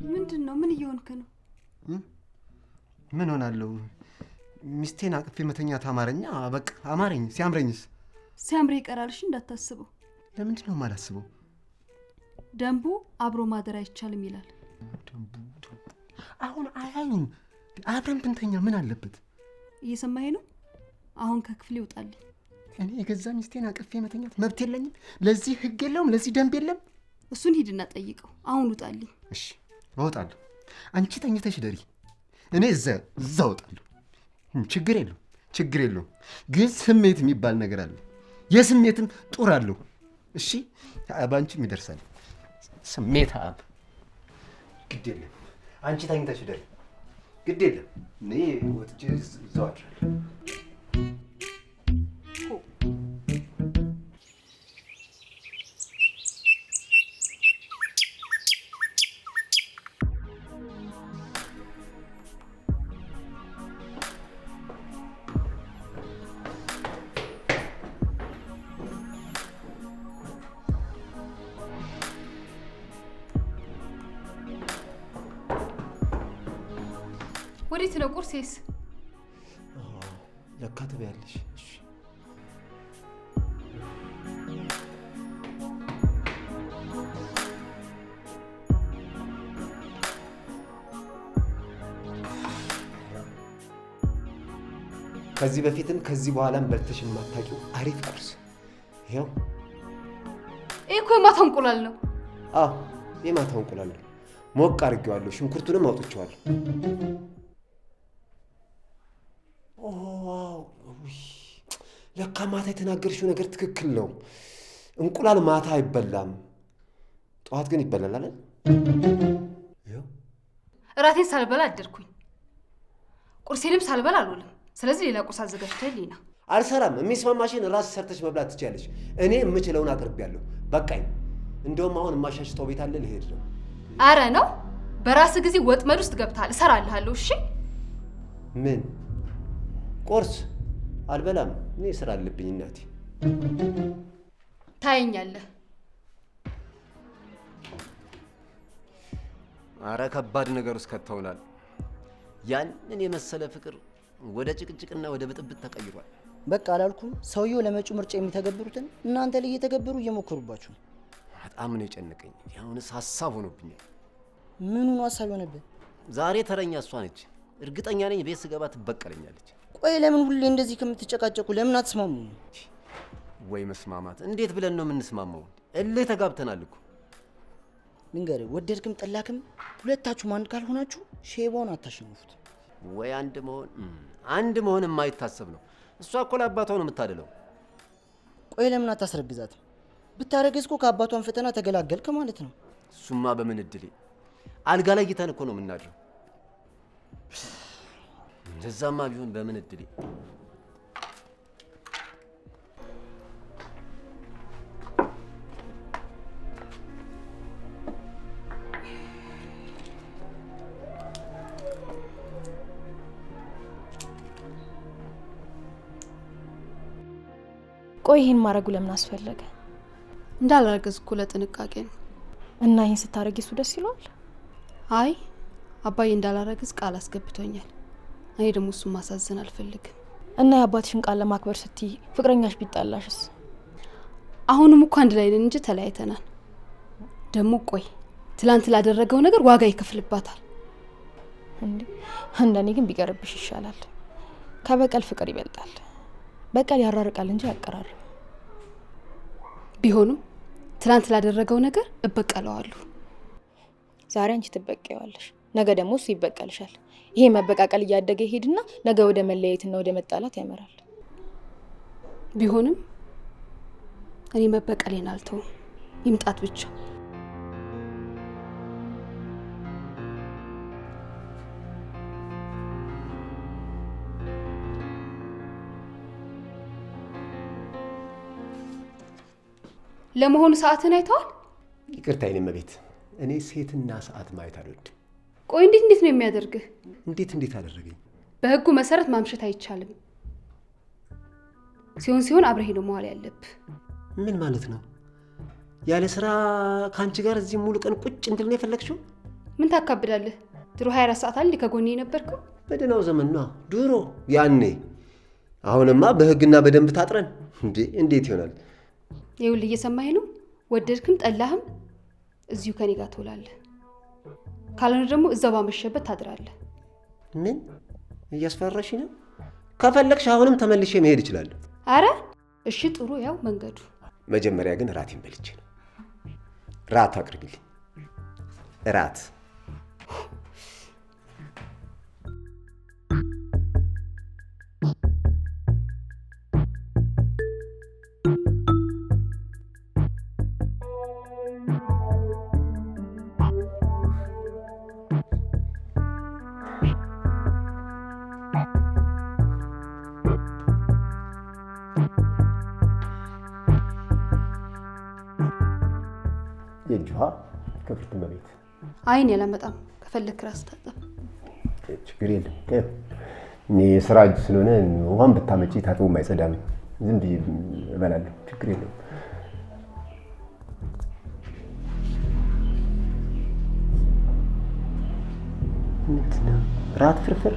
ምንድን ነው? ምን እየሆንክ ነው? ምን ሆናለሁ? ሚስቴን አቅፌ መተኛት አማረኛ። በቃ አማረኝ። ሲያምረኝስ? ሲያምር ይቀራል። እሺ እንዳታስበው። ለምንድን ነው የማላስበው? ደንቡ አብሮ ማደር አይቻልም ይላል። ደንቡ አሁን አያዩን። አብረን ብንተኛ ምን አለበት? እየሰማኸኝ ነው? አሁን ከክፍሌ ይውጣልኝ። እኔ የገዛ ሚስቴን አቅፌ መተኛት መብት የለኝም? ለዚህ ህግ የለውም? ለዚህ ደንብ የለም? እሱን ሂድና ጠይቀው። አሁን ውጣልኝ። እሺ እወጣለሁ። አንቺ ተኝተሽ ደሪ፣ እኔ እዛ እዛ እወጣለሁ። ችግር የለውም፣ ችግር የለውም። ግን ስሜት የሚባል ነገር አለ። የስሜትም ጡር አለው። እሺ በአንቺም ይደርሳል። ስሜት አብ ግድ የለም። አንቺ ተኝተሽ ደሪ፣ ግድ የለም። እኔ ወጥቼ እዛው አድራለሁ። ወዴት ነው ቁርሴስ? ለካ ትበያለሽ። እሺ ከዚህ በፊትም ከዚህ በኋላም በልተሽ የማታውቂው አሪፍ ቁርስ ይኸው። ይሄ እኮ የማታ እንቁላል ነው። አዎ የማታ እንቁላል ነው። ሞቅ አድርጌዋለሁ። ሽንኩርቱንም አውጥቼዋለሁ። ለካ ማታ የተናገርሽው ነገር ትክክል ነው። እንቁላል ማታ አይበላም፣ ጠዋት ግን ይበላል አይደል? እራቴን ሳልበላ አደርኩኝ፣ ቁርሴንም ሳልበላ አልውልም። ስለዚህ ሌላ ቁርስ አዘጋጅተህልኝ ና። አልሰራም። የሚስማማሽን ራስ ሰርተሽ መብላት ትችያለሽ። እኔ የምችለውን አቅርቤያለሁ። በቃኝ። እንደውም አሁን የማሻሽጠው ቤት አለ፣ ልሄድ ነው። አረ ነው፣ በራስህ ጊዜ ወጥመድ ውስጥ ገብተሃል። እሰራልሃለሁ። እሺ። ምን ቁርስ አልበላም። እኔ ስራ አለብኝ እናቴ። ታየኛለህ። አረ ከባድ ነገር ውስጥ ከተውናል። ያንን የመሰለ ፍቅር ወደ ጭቅጭቅና ወደ ብጥብጥ ተቀይሯል። በቃ አላልኩም? ሰውየው ለመጪው ምርጫ የሚተገብሩትን እናንተ ላይ እየተገበሩ እየሞከሩባችሁ ነው። በጣም ነው የጨነቀኝ። አሁንስ ሀሳብ ሆኖብኛል። ምኑ ነው ሀሳብ የሆነብህ? ዛሬ ተረኛ እሷ ነች። እርግጠኛ ነኝ ቤት ስገባ ትበቀለኛለች። ቆይ ለምን ሁሌ እንደዚህ ከምትጨቃጨቁ ለምን አትስማሙ? ወይ መስማማት! እንዴት ብለን ነው የምንስማማው? እልህ ተጋብተናል እኮ። ልንገርህ፣ ወደድክም ጠላክም ሁለታችሁም አንድ ካልሆናችሁ ሼባውን አታሸንፉት። ወይ አንድ መሆን አንድ መሆን የማይታሰብ ነው። እሷ እኮ ለአባቷ ነው የምታደለው። ቆይ ለምን አታስረግዛትም? ብታረግዝ እኮ ከአባቷን ፈተና ተገላገልክ ማለት ነው። እሱማ በምን እድሌ አልጋ ላይ ጌታን እኮ ነው የምናድረው። እንደዛማ ቢሆን በምን እድሌ። ቆይ ይሄን ማድረጉ ለምን አስፈለገ? እንዳላረገዝኩ ለጥንቃቄ ነው። እና ይሄን ስታረጊ እሱ ደስ ይለዋል? አይ አባዬ እንዳላረግዝ ቃል አስገብቶኛል። እኔ ደግሞ እሱን ማሳዘን አልፈልግም። እና የአባትሽን ቃል ለማክበር ስትይ ፍቅረኛሽ ቢጣላሽስ? አሁንም እኮ አንድ ላይ ነን እንጂ ተለያይተናል። ደግሞ ቆይ ትላንት ላደረገው ነገር ዋጋ ይከፍልባታል። እንዴ እንደኔ ግን ቢቀርብሽ ይሻላል። ከበቀል ፍቅር ይበልጣል። በቀል ያራርቃል እንጂ አያቀራርብም። ቢሆንም ትላንት ላደረገው ነገር እበቀለዋለሁ። ዛሬ አንቺ ትበቀይዋለሽ፣ ነገ ደግሞ እሱ ይበቀልሻል። ይሄ መበቃቀል እያደገ ይሄድና ነገ ወደ መለያየትና ወደ መጣላት ያመራል። ቢሆንም እኔ መበቀሌን አልተውም። ይምጣት ብቻ። ለመሆኑ ሰዓትን አይተዋል? ይቅርታ የኔ እመቤት፣ እኔ ሴትና ሰዓት ማየት አልወድም። ቆይ እንዴት እንዴት ነው የሚያደርግህ? እንዴት እንዴት አደረገኝ? በህጉ መሰረት ማምሸት አይቻልም። ሲሆን ሲሆን አብረህ ነው መዋል ያለብህ። ምን ማለት ነው? ያለ ስራ ከአንቺ ጋር እዚህ ሙሉ ቀን ቁጭ እንድል ነው የፈለግሽው? ምን ታካብዳለህ? ድሮ 24 ሰዓት አይደል ከጎኔ የነበርከው? በደህናው ዘመን ነዋ፣ ድሮ ያኔ። አሁንማ በህግና በደንብ ታጥረን እንዴ! እንዴት ይሆናል? ይኸውልህ እየሰማኸኝ ነው? ወደድክም ጠላህም እዚሁ ከኔ ጋር ትውላለህ። ካልሆነ ደግሞ እዛው ባመሸበት ታድራለህ። ምን እያስፈራሽ ነው? ከፈለግሽ አሁንም ተመልሼ መሄድ እችላለሁ። አረ እሺ ጥሩ፣ ያው መንገዱ። መጀመሪያ ግን ራቴን በልቼ ነው። ራት አቅርቢልኝ። ራት የእጅ ውሃ ክብርት እመቤት። አይን ያላመጣም። ከፈለክ ራስ ታጠብ። ችግር የለም። እኔ የስራ እጅ ስለሆነ ውሃን ብታመጪ ታጥቦ አይጸዳም። ዝም ብዬ እበላለሁ። ችግር የለም። ምንድን ነው ራት ፍርፍር?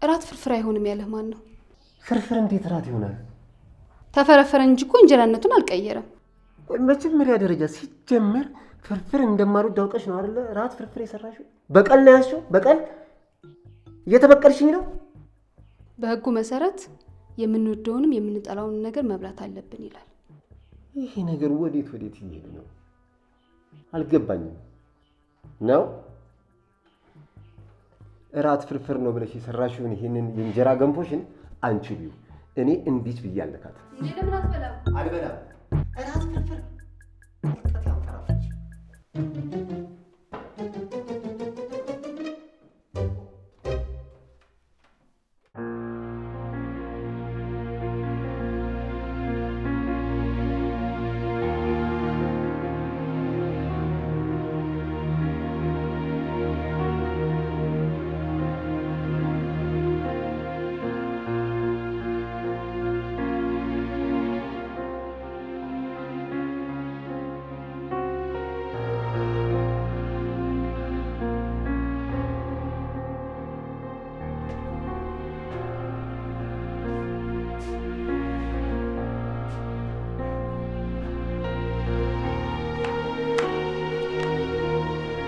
እራት ፍርፍር አይሆንም ያለህ ማን ነው? ፍርፍር እንዴት ራት ይሆናል? ተፈረፈረ እንጂ እኮ እንጀራነቱን አልቀየረም። መጀመሪያ ደረጃ ሲጀመር ፍርፍር እንደማልወድ አውቀሽ ነው አይደለ? ራት ፍርፍር የሰራሽው? በቀል ነው ያዝሽው? በቀል እየተበቀልሽኝ ነው። በህጉ መሰረት የምንወደውንም የምንጠላውን ነገር መብላት አለብን ይላል። ይሄ ነገር ወዴት ወዴት እየሄደ ነው? አልገባኝም። ነው እራት ፍርፍር ነው ብለሽ የሰራሽውን ይሄንን የእንጀራ ገንፎሽን አንቺ ቢዩ፣ እኔ እንዲች ብዬ አልነካትም። ለምን አትበላም? አልበላም። እራት ፍርፍር ቁርጠት ያንፈራፈች።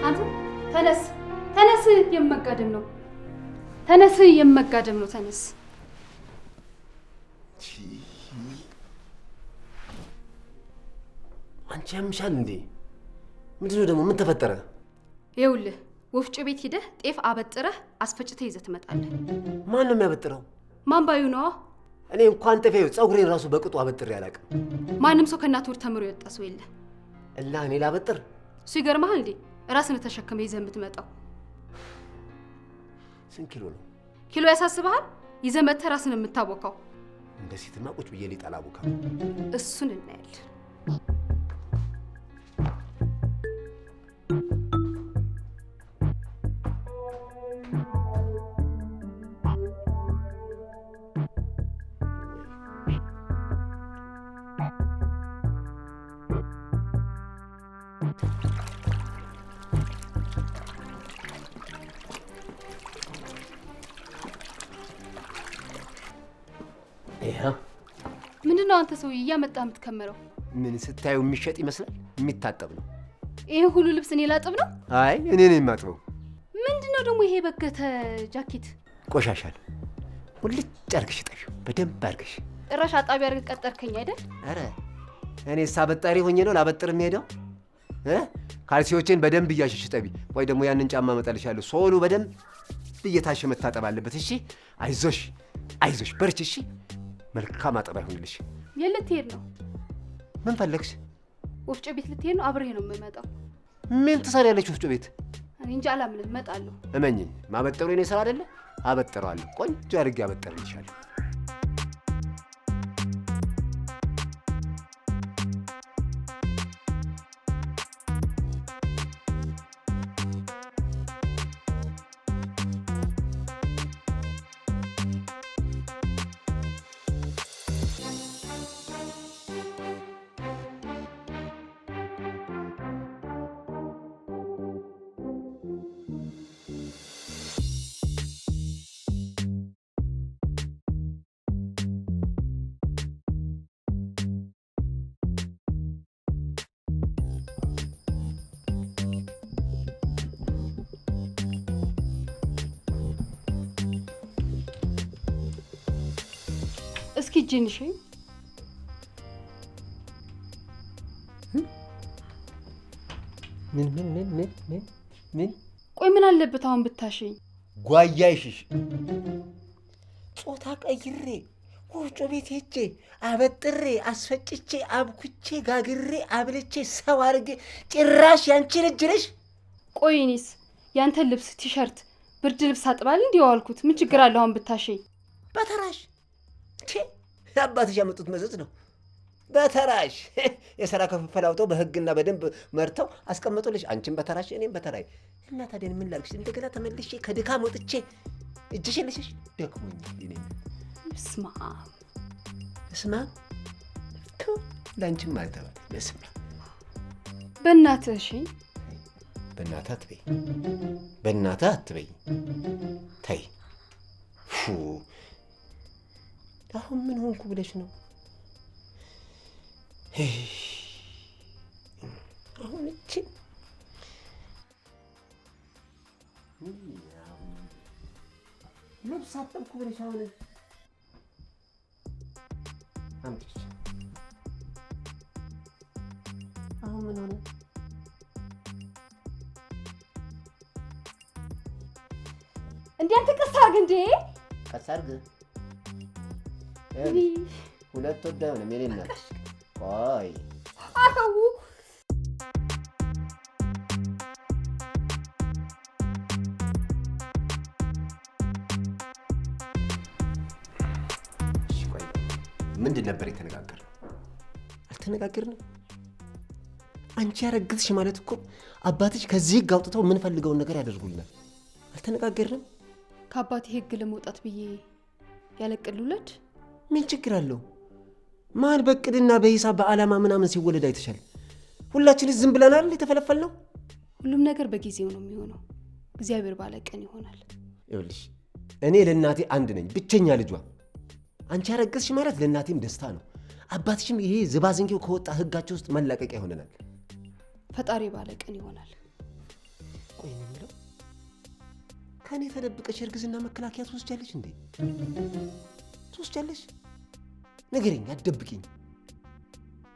አንተ ተነስ ተነስ፣ የመጋደም ነው። ተነስ፣ የመጋደም ነው። ተነስ። አንቺ ያምሻል እንዴ? ምንድነው ደግሞ? ምን ተፈጠረ? ይኸውልህ ወፍጮ ቤት ሂደህ ጤፍ አበጥረህ አስፈጭተህ ይዘህ ትመጣለህ። ማን ነው የሚያበጥረው? ማን ባዩ ነዋ። እኔ እንኳን ጤፍ ፀጉሬን ራሱ በቅጡ አበጥሬ አላውቅም። ማንም ሰው ከእናቱ ወር ተምሮ የወጣ ሰው የለ። እና እኔ ላበጥር? እሱ ይገርምሃል እንዴ? ራስን ተሸክመህ ይዘህ የምትመጣው። ስንት ኪሎ ነው? ኪሎ ያሳስብሃል? ይዘህ መጥተህ ራስን የምታቦካው። እንደ ሴትማ ቁጭ ብዬ ሊጥ አላቦካም። እሱን እናያለን። ምንድነው አንተ ሰውዬ እያመጣህ የምትከምረው? ምን ስታዩ የሚሸጥ ይመስላል? የሚታጠብ ነው። ይሄ ሁሉ ልብስ እኔ ላጥብ ነው? አይ እኔ ነኝ የማጥበው። ምንድነው ደግሞ ይሄ በገተ ጃኬት? ቆሻሻ ነው። ሁልጭ አድርገሽ እጠቢው፣ በደንብ አድርገሽ። ጭራሽ አጣቢ አድርገህ ቀጠርከኝ አይደል? ኧረ እኔስ አበጣሪ ሆኜ ነው ላበጥር የምሄደው? ካልሲዎቼን በደንብ እያሸሽ እጠቢ። ወይ ደግሞ ያንን ጫማ አመጣልሻለሁ። ሶሉ በደንብ እየታሸ መታጠብ አለበት። እሺ? አይዞሽ አይዞሽ፣ በርቺ። እሺ? መልካም አጠባ ይሁንልሽ። የት ልትሄድ ነው? ምን ፈለግሽ? ወፍጮ ቤት ልትሄድ ነው? አብሬህ ነው የምመጣው። ምን ትሰሪያለሽ ወፍጮ ቤት? እኔ እንጃ አላምንም። እመጣለሁ። እመኚኝ፣ ማበጠሩ የኔ ስራ አይደለ? አበጥረዋለሁ። ቆንጆ አድርጌ አበጥርልሻለሁ። እስኪ እጄን እሸኝ። ምን ምን ምን ምን ምን ምን? ቆይ ምን አለበት አሁን ብታሸኝ? ጓያ ይሽሽ። ጾታ ቀይሬ ወፍጮ ቤት ሄጄ አበጥሬ አስፈጭቼ አብኩቼ ጋግሬ አብልቼ ሰው አድርጌ ጭራሽ ያንቺን እጅ ነሽ። ቆይ እኔስ ያንተን ልብስ ቲሸርት፣ ብርድ ልብስ አጥባል እንዲህ ዋልኩት። ምን ችግር አለው አሁን ብታሸኝ? በተራሽ አባትሽ ያመጡት መዘዝ ነው። በተራሽ የሥራ ክፍፍል አውጥተው በሕግና በደንብ መርተው አስቀምጡልሽ። አንቺም በተራሽ እኔም በተራይ። እና ታዲያ ምን ላድርግሽ? እንደገና ተመልሼ ከድካም ወጥቼ እጅሽን ልሽሽ ደክሞኛል። እኔ እስማ እስማ ለአንቺም አልተባለ በስመ በእናትህ እሺ፣ በእናትህ አትበይ፣ በእናትህ አትበይ። ተይ። ፉ አሁን ምን ሆንኩ ብለሽ ነው? አሁን እቺ ልብስ አጠብኩ ብለሽ አሁን አምጪ። አሁን ምን ሆነ? እንዴ አንተ ቀስ አድርግ እንዴ! ቀስ አድርግ። ሁለት ወዳ አይሆንም የኔ እናት። ቆይ አተው እሺ፣ ቆይ ምንድን ነበር የተነጋገርነው? አልተነጋገርንም። አንቺ ያረግዝሽ ማለት እኮ አባትሽ ከዚህ ሕግ አውጥተው የምንፈልገውን ነገር ያደርጉልናል። አልተነጋገርንም። ከአባቴ ሕግ ለመውጣት ብዬ ያለቅል ልውለድ? ምን ችግር አለው? ማን በእቅድና በሂሳብ በዓላማ ምናምን ሲወለድ አይተሻል? ሁላችንስ ዝም ብለናል የተፈለፈልነው። ሁሉም ነገር በጊዜው ነው የሚሆነው። እግዚአብሔር ባለ ቀን ይሆናል። ይኸውልሽ እኔ ለእናቴ አንድ ነኝ፣ ብቸኛ ልጇ። አንቺ ያረገዝሽ ማለት ለእናቴም ደስታ ነው። አባትሽም ይሄ ዝባዝንጌው ከወጣ ሕጋቸው ውስጥ መላቀቂያ ይሆነናል። ፈጣሪ ባለ ቀን ይሆናል። ቆይ እኔ የምለው ከእኔ ተደብቀሽ እርግዝና መከላከያ ትወስጃለሽ እንዴ? ትወስጃለሽ? ንገሪኝ፣ አትደብቂኝ።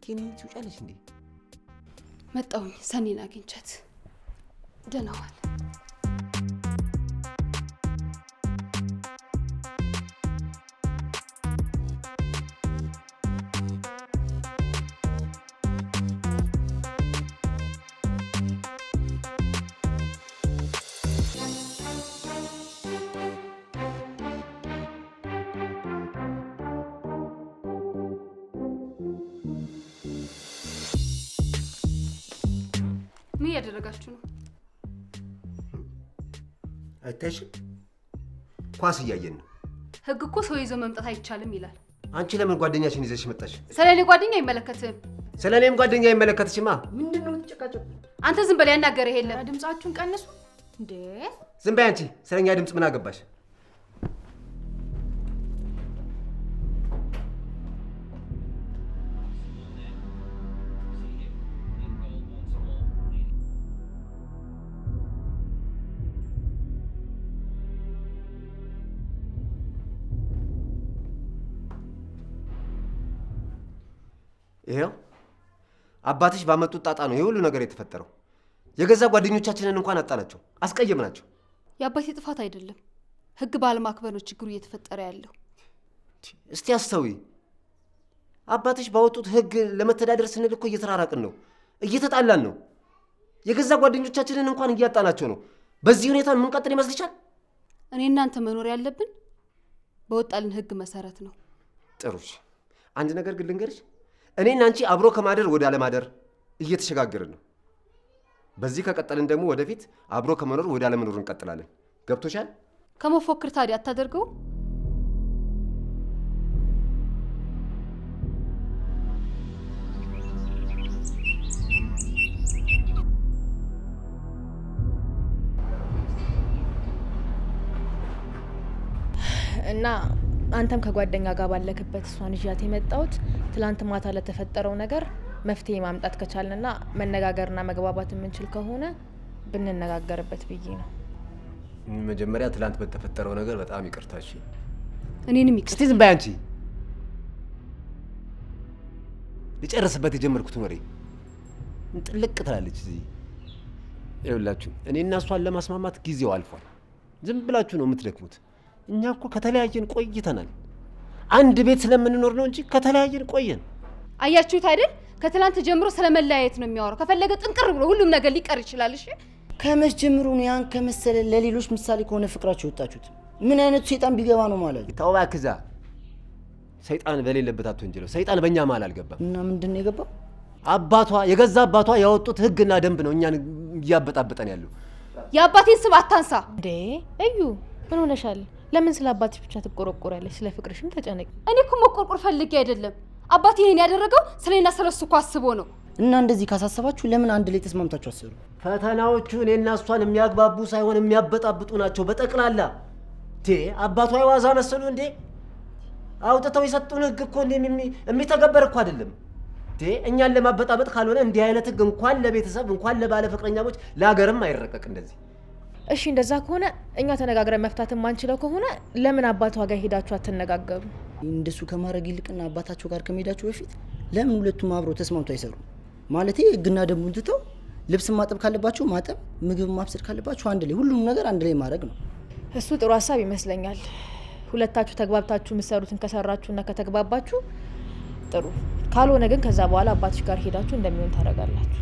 ኬንያ ትውጫለሽ እንዴ? መጣሁኝ፣ ሰኔን አግኝቻት። ደህና ዋል። ምን እያደረጋችሁ ነው? አይታይሽም? ኳስ እያየን ነው። ህግ እኮ ሰው ይዞ መምጣት አይቻልም ይላል። አንቺ ለምን ጓደኛሽን ይዘሽ መጣሽ? ስለ እኔ ጓደኛ አይመለከትህም። ስለ እኔም ጓደኛ አይመለከትሽማ። ምንድን ነው የምትጨቃጨቁ? አንተ ዝም በል፣ ያናገረህ የለም። ድምጻችሁን ቀንሱ እንዴ! ዝም በይ አንቺ። ስለኛ ድምፅ ምን አገባሽ? ይሄው አባትሽ ባመጡት ጣጣ ነው ይሄ ሁሉ ነገር የተፈጠረው። የገዛ ጓደኞቻችንን እንኳን አጣናቸው፣ አስቀየምናቸው። የአባቴ ጥፋት አይደለም፣ ህግ ባለማክበር ነው ችግሩ እየተፈጠረ ያለው። እስቲ አስተውይ። አባትሽ ባወጡት ህግ ለመተዳደር ስንል እኮ እየተራራቅን ነው፣ እየተጣላን ነው። የገዛ ጓደኞቻችንን እንኳን እያጣናቸው ነው። በዚህ ሁኔታ የምንቀጥል ይመስልሻል? እኔ እናንተ መኖር ያለብን በወጣልን ህግ መሰረት ነው። ጥሩሽ፣ አንድ ነገር ግን ልንገርሽ፣ እኔና አንቺ አብሮ ከማደር ወደ አለማደር እየተሸጋገርን ነው። በዚህ ከቀጠልን ደግሞ ወደፊት አብሮ ከመኖር ወደ አለመኖር እንቀጥላለን። ገብቶሻል? ከመፎክር ታዲያ አታደርገው? እና አንተም ከጓደኛ ጋር ባለክበት እሷን ይዣት የመጣሁት ትላንት ማታ ለተፈጠረው ነገር መፍትሄ ማምጣት ከቻልንና መነጋገርና መግባባት የምንችል ከሆነ ብንነጋገርበት ብዬ ነው። መጀመሪያ ትላንት በተፈጠረው ነገር በጣም ይቅርታሽ። እኔንም ይቅርታ። እስቲ ዝም በይ አንቺ። ልጨርስበት የጀመርኩትን ወሬ ጥልቅ ትላለች እዚህ። ይኸውላችሁ እኔና እሷን ለማስማማት ጊዜው አልፏል። ዝም ብላችሁ ነው የምትደክሙት። እኛ እኮ ከተለያየን ቆይተናል። አንድ ቤት ስለምንኖር ነው እንጂ ከተለያየን ቆየን። አያችሁት አይደል? ከትላንት ጀምሮ ስለመለያየት ነው የሚያወራው። ከፈለገ ጥንቅር ብሎ ሁሉም ነገር ሊቀር ይችላል። እሺ ከመች ጀምሮ ነው ያን ከመሰለ ለሌሎች ምሳሌ ከሆነ ፍቅራችሁ የወጣችሁት? ምን አይነቱ ሰይጣን ቢገባ ነው ማለት? ተው እባክህ እዛ። ሰይጣን በሌለበት አትወንጅለው። ሰይጣን በእኛ መሀል አልገባም። እና ምንድን ነው የገባው? አባቷ የገዛ አባቷ ያወጡት ህግና ደንብ ነው እኛን እያበጣበጠን ያለው። የአባቴን ስም አታንሳ። እንዴ እዩ፣ ምን ሆነሻል? ለምን ስለ አባትሽ ብቻ ትቆረቆሪያለሽ? ስለ ፍቅርሽም ተጨነቂ። እኔ እኮ መቆርቆር ፈልጌ አይደለም። አባቴ ይሄን ያደረገው ስለኔና ስለሱ እኮ አስቦ ነው። እና እንደዚህ ካሳሰባችሁ ለምን አንድ ላይ ተስማምታችሁ አሰሩ? ፈተናዎቹ እኔና እሷን የሚያግባቡ ሳይሆን የሚያበጣብጡ ናቸው በጠቅላላ። አባቷ የዋዛ መሰሉ እንዴ? አውጥተው የሰጡን ህግ እኮ የሚተገበር እኮ አይደለም። እኛን ለማበጣበጥ ካልሆነ እንዲህ አይነት ህግ እንኳን ለቤተሰብ እንኳን ለባለ ፍቅረኛሞች ለሀገርም አይረቀቅ እንደዚህ። እሺ እንደዛ ከሆነ እኛ ተነጋግረን መፍታት የማንችለው ከሆነ ለምን አባቷ ጋር ሄዳችሁ አትነጋገሩ? እንደሱ ከማድረግ ይልቅና አባታቸው ጋር ከመሄዳችሁ በፊት ለምን ሁለቱም አብረው ተስማምቶ አይሰሩም? ማለቴ ህግና ደንቡን ትተው ልብስ ማጠብ ካለባችሁ ማጠብ፣ ምግብ ማብሰል ካለባችሁ አንድ ላይ፣ ሁሉም ነገር አንድ ላይ ማድረግ ነው። እሱ ጥሩ ሀሳብ ይመስለኛል። ሁለታችሁ ተግባብታችሁ የምትሰሩትን ከሰራችሁና ከተግባባችሁ ጥሩ፣ ካልሆነ ግን ከዛ በኋላ አባትሽ ጋር ሄዳችሁ እንደሚሆን ታደርጋላችሁ።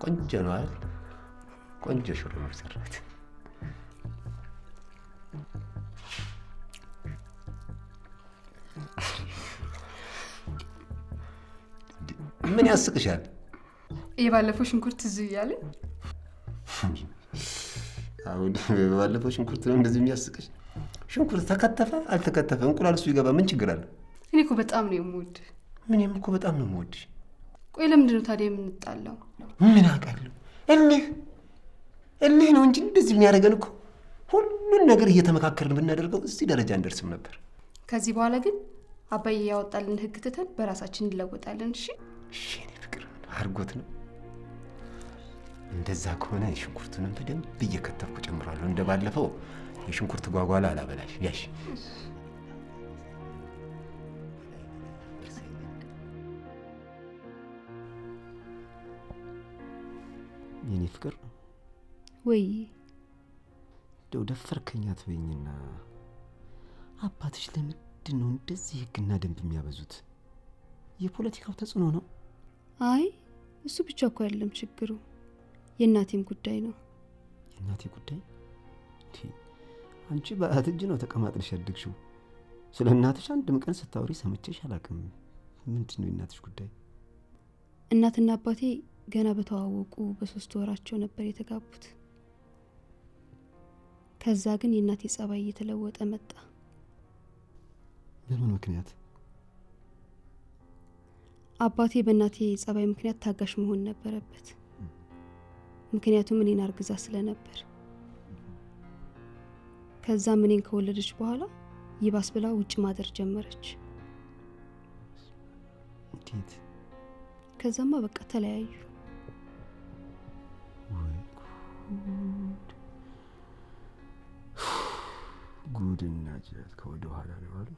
ቆንጆ ነው አይደል? ቆንጆ ሽሮ ነው የሰራሁት። ምን ያስቅሻል? የባለፈው ሽንኩርት ትዝ እያለኝ። አሁን ባለፈው ሽንኩርት ነው እንደዚህ የሚያስቅሽ? ሽንኩርት ተከተፈ አልተከተፈ እንቁላል እሱ ይገባ ምን ችግር አለ? እኔ እኮ በጣም ነው የምወድህ። እኔም እኮ በጣም ነው የምወድሽ። ቆይ ለምንድን ነው ታዲያ የምንጣላው? ምን አውቃለሁ። እልህ እልህ ነው እንጂ እንደዚህ የሚያደርገን እኮ። ሁሉን ነገር እየተመካከርን ብናደርገው እዚህ ደረጃ እንደርስም ነበር። ከዚህ በኋላ ግን አባዬ ያወጣልን ህግ ትተን በራሳችን እንለወጣለን። እሺ? እሺ የእኔ ፍቅር፣ አድርጎት ነው። እንደዛ ከሆነ ሽንኩርቱንም በደንብ እየከተፍኩ ጨምራለሁ። እንደ ባለፈው የሽንኩርት ጓጓላ አላበላሽ። ያሽ የኔ ፍቅር ወይ እንደው ደፈርከኛ ትበይኝና አባትሽ ለምንድን ነው እንደዚህ ህግና ደንብ የሚያበዙት? የፖለቲካው ተጽዕኖ ነው? አይ እሱ ብቻ እኮ አይደለም ችግሩ፣ የእናቴም ጉዳይ ነው። የእናቴ ጉዳይ? አንቺ በአያት እጅ ነው ተቀማጥለሽ ያደግሽው። ስለ እናትሽ አንድም ቀን ስታወሪ ሰምቼሽ አላውቅም። ምንድን ነው የእናትሽ ጉዳይ? እናትና አባቴ ገና በተዋወቁ በ3 ወራቸው ነበር የተጋቡት። ከዛ ግን የእናቴ ጸባይ እየተለወጠ መጣ። በምን ምክንያት? አባቴ በእናቴ ጸባይ ምክንያት ታጋሽ መሆን ነበረበት። ምክንያቱም እኔን አርግዛ ስለነበር። ከዛም እኔን ከወለደች በኋላ ይባስ ብላ ውጭ ማደር ጀመረች። እንዴት? ከዛማ በቃ ተለያዩ። ወይ ጉድ! ጉድና ጅራት ከወደ ኋላ ነው አሉ።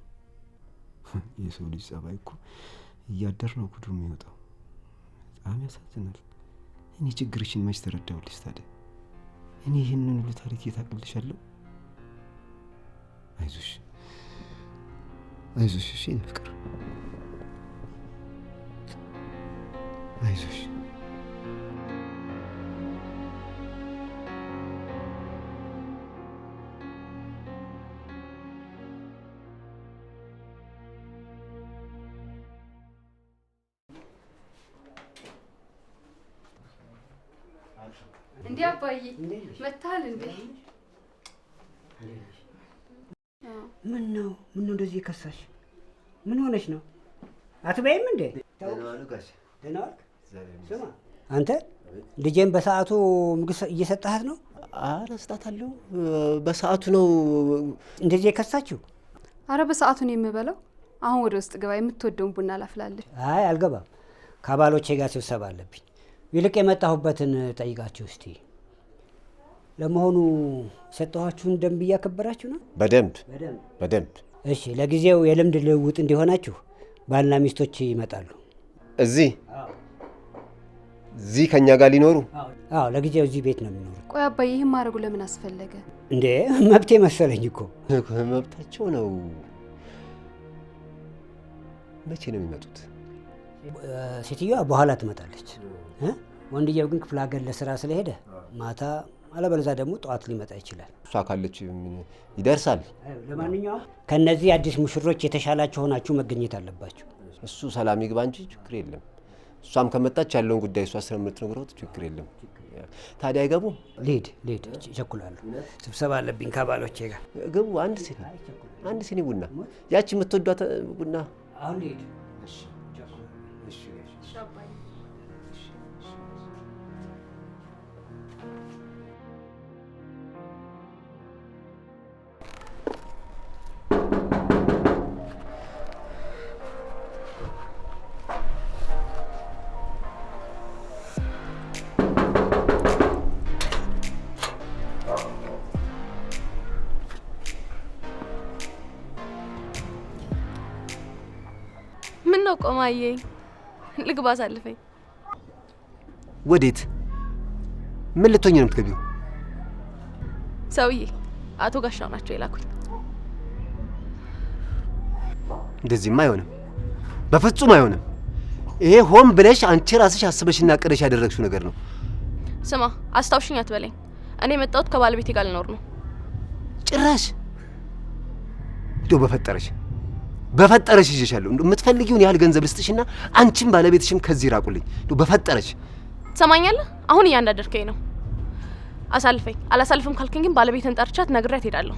የሰው ልጅ ጸባይ እኮ እያደር ነው ጉዱ የሚወጣው። በጣም ያሳዝናል። እኔ ችግርሽን መች ተረዳሁልሽ ታዲያ? እኔ ይህንን ሁሉ ታሪክ የት አቅልሻለሁ? አይዞሽ አይዞሽ፣ እሺ የእኔ ፍቅር አይዞሽ። እንዴ አባዬ መታል እንዴ? ምን ነው ምን ነው እንደዚህ ከሳሽ? ምን ሆነሽ ነው? አትበይም እንዴ? ደህና ዋሉ ጋሽ። ደህና ዋልክ? ስማ አንተ ልጄን በሰዓቱ ምግብ እየሰጠሃት ነው? ኧረ እሰጣታለሁ። በሰዓቱ ነው እንደዚህ የከሳችው? አረ በሰዓቱ ነው የምበላው። አሁን ወደ ውስጥ ግባ፣ የምትወደውን ቡና ላፍላለች። አይ አልገባም፣ ከአባሎቼ ጋር ስብሰባ አለብኝ። ይልቅ የመጣሁበትን ጠይቃችሁ እስቲ። ለመሆኑ የሰጠኋችሁን ደንብ እያከበራችሁ ነው? በደንብ በደንብ። እሺ፣ ለጊዜው የልምድ ልውውጥ እንዲሆናችሁ ባልና ሚስቶች ይመጣሉ። እዚህ እዚህ ከኛ ጋር ሊኖሩ? አዎ፣ ለጊዜው እዚህ ቤት ነው የሚኖሩት። ቆይ አባዬ፣ ይህን ማድረጉ ለምን አስፈለገ? እንዴ መብቴ መሰለኝ እኮ። መብታቸው ነው። መቼ ነው የሚመጡት? ሴትዮዋ በኋላ ትመጣለች። ወንድየው ግን ክፍለ ሀገር ለስራ ስለሄደ ማታ፣ አለበለዚያ ደግሞ ጠዋት ሊመጣ ይችላል። እሷ ካለች ምን ይደርሳል። ለማንኛውም ከነዚህ አዲስ ሙሽሮች የተሻላችሁ ሆናችሁ መገኘት አለባችሁ። እሱ ሰላም ይግባ እንጂ ችግር የለም። እሷም ከመጣች ያለውን ጉዳይ እሷ ስለምትነግረው ችግር የለም። ታዲያ አይገቡም? ልሂድ ልሂድ፣ እቸኩላለሁ። ስብሰባ አለብኝ ከባሎቼ ጋር። ግቡ። አንድ ሲኒ ቡና፣ ያቺ የምትወዷት ቡና። አሁን ልሂድ። እሺ እሺ። ምን ነው ቆማዬ? ልግባ አሳልፈኝ። ወዴት? ምን ልትሆኚ ነው የምትገቢው? ሰውዬ አቶ ጋሻው ናቸው የላኩኝ። እንደዚህማ አይሆንም፣ በፍጹም አይሆንም። ይሄ ሆን ብለሽ አንቺ ራስሽ አስበሽና አቅደሽ ያደረግሽው ነገር ነው። ስማ አስታውሽኝ አትበለኝ። እኔ የመጣሁት ከባለቤቴ ጋር ልኖር ነው። ጭራሽ እንደው በፈጠረሽ በፈጠረሽ ይዤሻለሁ። እንደው የምትፈልጊውን ያህል ገንዘብ ልስጥሽና አንቺም ባለቤትሽም ከዚህ ራቁልኝ። እንደው በፈጠረሽ። ትሰማኛለህ? አሁን እያንዳደርከኝ ነው። አሳልፈኝ። አላሳልፍም ካልከኝ ግን ባለቤትን ጠርቻት ነግሬያት እሄዳለሁ።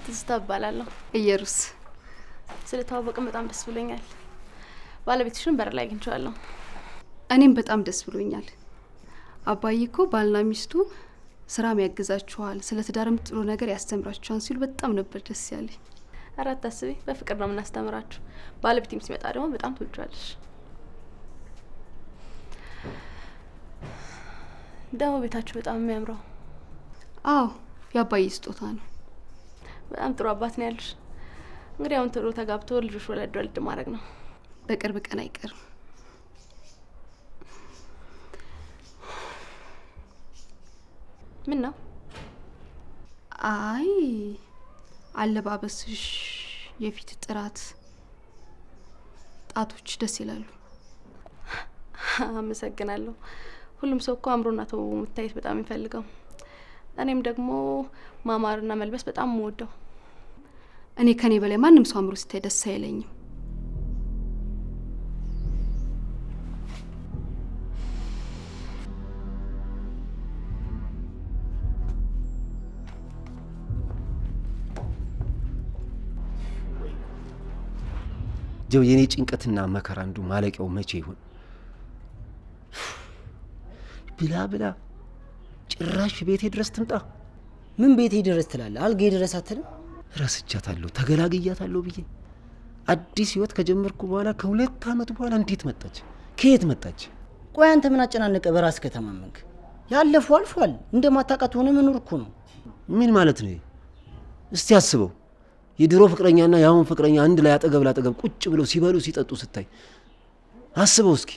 ትዝታ እባላለሁ። ኢየሩስ። ስለተዋወቅን በጣም ደስ ብሎኛል። ባለቤትሽን በር ላይ አግኝቼዋለሁ። እኔም በጣም ደስ ብሎኛል። አባዬ እኮ ባልና ሚስቱ ስራም ያግዛችኋል፣ ስለ ትዳርም ጥሩ ነገር ያስተምራችኋል ሲሉ በጣም ነበር ደስ ያለኝ። ኧረ አታስቢ፣ በፍቅር ነው የምናስተምራችሁ። ባለቤቴም ሲመጣ ደግሞ በጣም ትወጂዋለሽ። ደግሞ ቤታችሁ በጣም የሚያምረው። አዎ፣ የአባዬ ስጦታ ነው። በጣም ጥሩ አባት ነው ያሉሽ። እንግዲህ አሁን ቶሎ ተጋብቶ ልጆች ወለድ ወልድ ማድረግ ነው። በቅርብ ቀን አይቀርም። ምን ነው? አይ አለባበስሽ፣ የፊት ጥራት፣ ጣቶች ደስ ይላሉ። አመሰግናለሁ። ሁሉም ሰው እኮ አምሮና ተውቦ መታየት በጣም የሚፈልገው፣ እኔም ደግሞ ማማርና መልበስ በጣም የምወደው። እኔ ከኔ በላይ ማንም ሰው አምሮ ሲታይ ደስ አይለኝም። ጀው የኔ ጭንቀትና መከራ እንዱ ማለቂያው መቼ ይሆን? ብላ ብላ ጭራሽ ቤቴ ድረስ ትምጣ። ምን ቤቴ ድረስ ትላለህ? አልጋዬ ድረስ አትልም? ረስቻታለሁ፣ ተገላግያታለሁ ብዬ አዲስ ህይወት ከጀመርኩ በኋላ ከ2 ዓመት በኋላ እንዴት መጣች? ከየት መጣች? ቆይ አንተ ምን አጨናነቀ? በራስህ ከተማመንክ። ያለፈው አልፏል። እንደማታውቃት ሆነ መኖር እኮ ነው። ምን ማለት ነው? እስቲ አስበው። የድሮ ፍቅረኛና የአሁን ፍቅረኛ አንድ ላይ አጠገብ ላጠገብ ቁጭ ብለው ሲበሉ ሲጠጡ ስታይ አስበው እስኪ።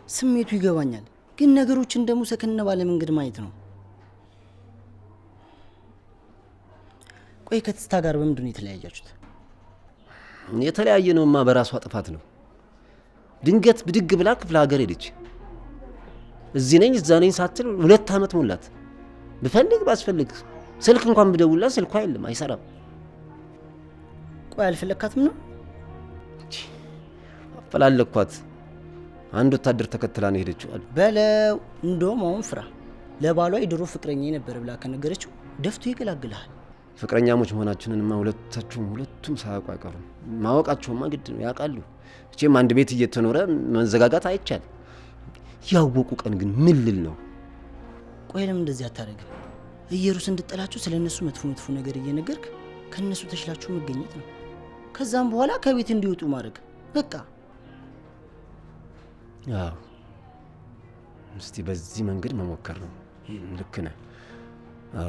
ስሜቱ ይገባኛል፣ ግን ነገሮችን ደግሞ ሰከን ባለ መንገድ ማየት ነው። ቆይ ከትዝታ ጋር በምንድን ነው የተለያያችሁት? የተለያየ ነውማ በራሷ ጥፋት ነው። ድንገት ብድግ ብላ ክፍለ ሀገር ሄደች። እዚህ ነኝ እዛ ነኝ ሳትል 2 ዓመት ሞላት። ብፈልግ ባስፈልግ ስልክ እንኳን ብደውልላት ስልኳ የለም፣ አይሰራም። ቆይ አልፈለካትም ነው? አፈላለኳት። አንድ ወታደር ተከትላ ነው የሄደችው አሉ። በለው። እንደውም አሁን ፍራ። ለባሏ የድሮ ፍቅረኛ የነበረ ብላ ከነገረችው ደፍቶ ይገላግልሃል። ፍቅረኛሞች መሆናችንንማ ሁለቱም ሳያውቁ አይቀሩም። ማወቃቸውማ ግድ ነው፣ ያውቃሉ። መቼም አንድ ቤት እየተኖረ መዘጋጋት አይቻል። ያወቁ ቀን ግን ምን ልል ነው? ቆይ ለምን እንደዚህ አታደርግም? ኢየሩስ እንድጠላችሁ ስለነሱ መጥፎ መጥፎ ነገር እየነገርክ ከነሱ ተሽላችሁ መገኘት ነው። ከዛም በኋላ ከቤት እንዲወጡ ማድረግ በቃ። አዎ፣ እስቲ በዚህ መንገድ መሞከር ነው። ልክ ነህ።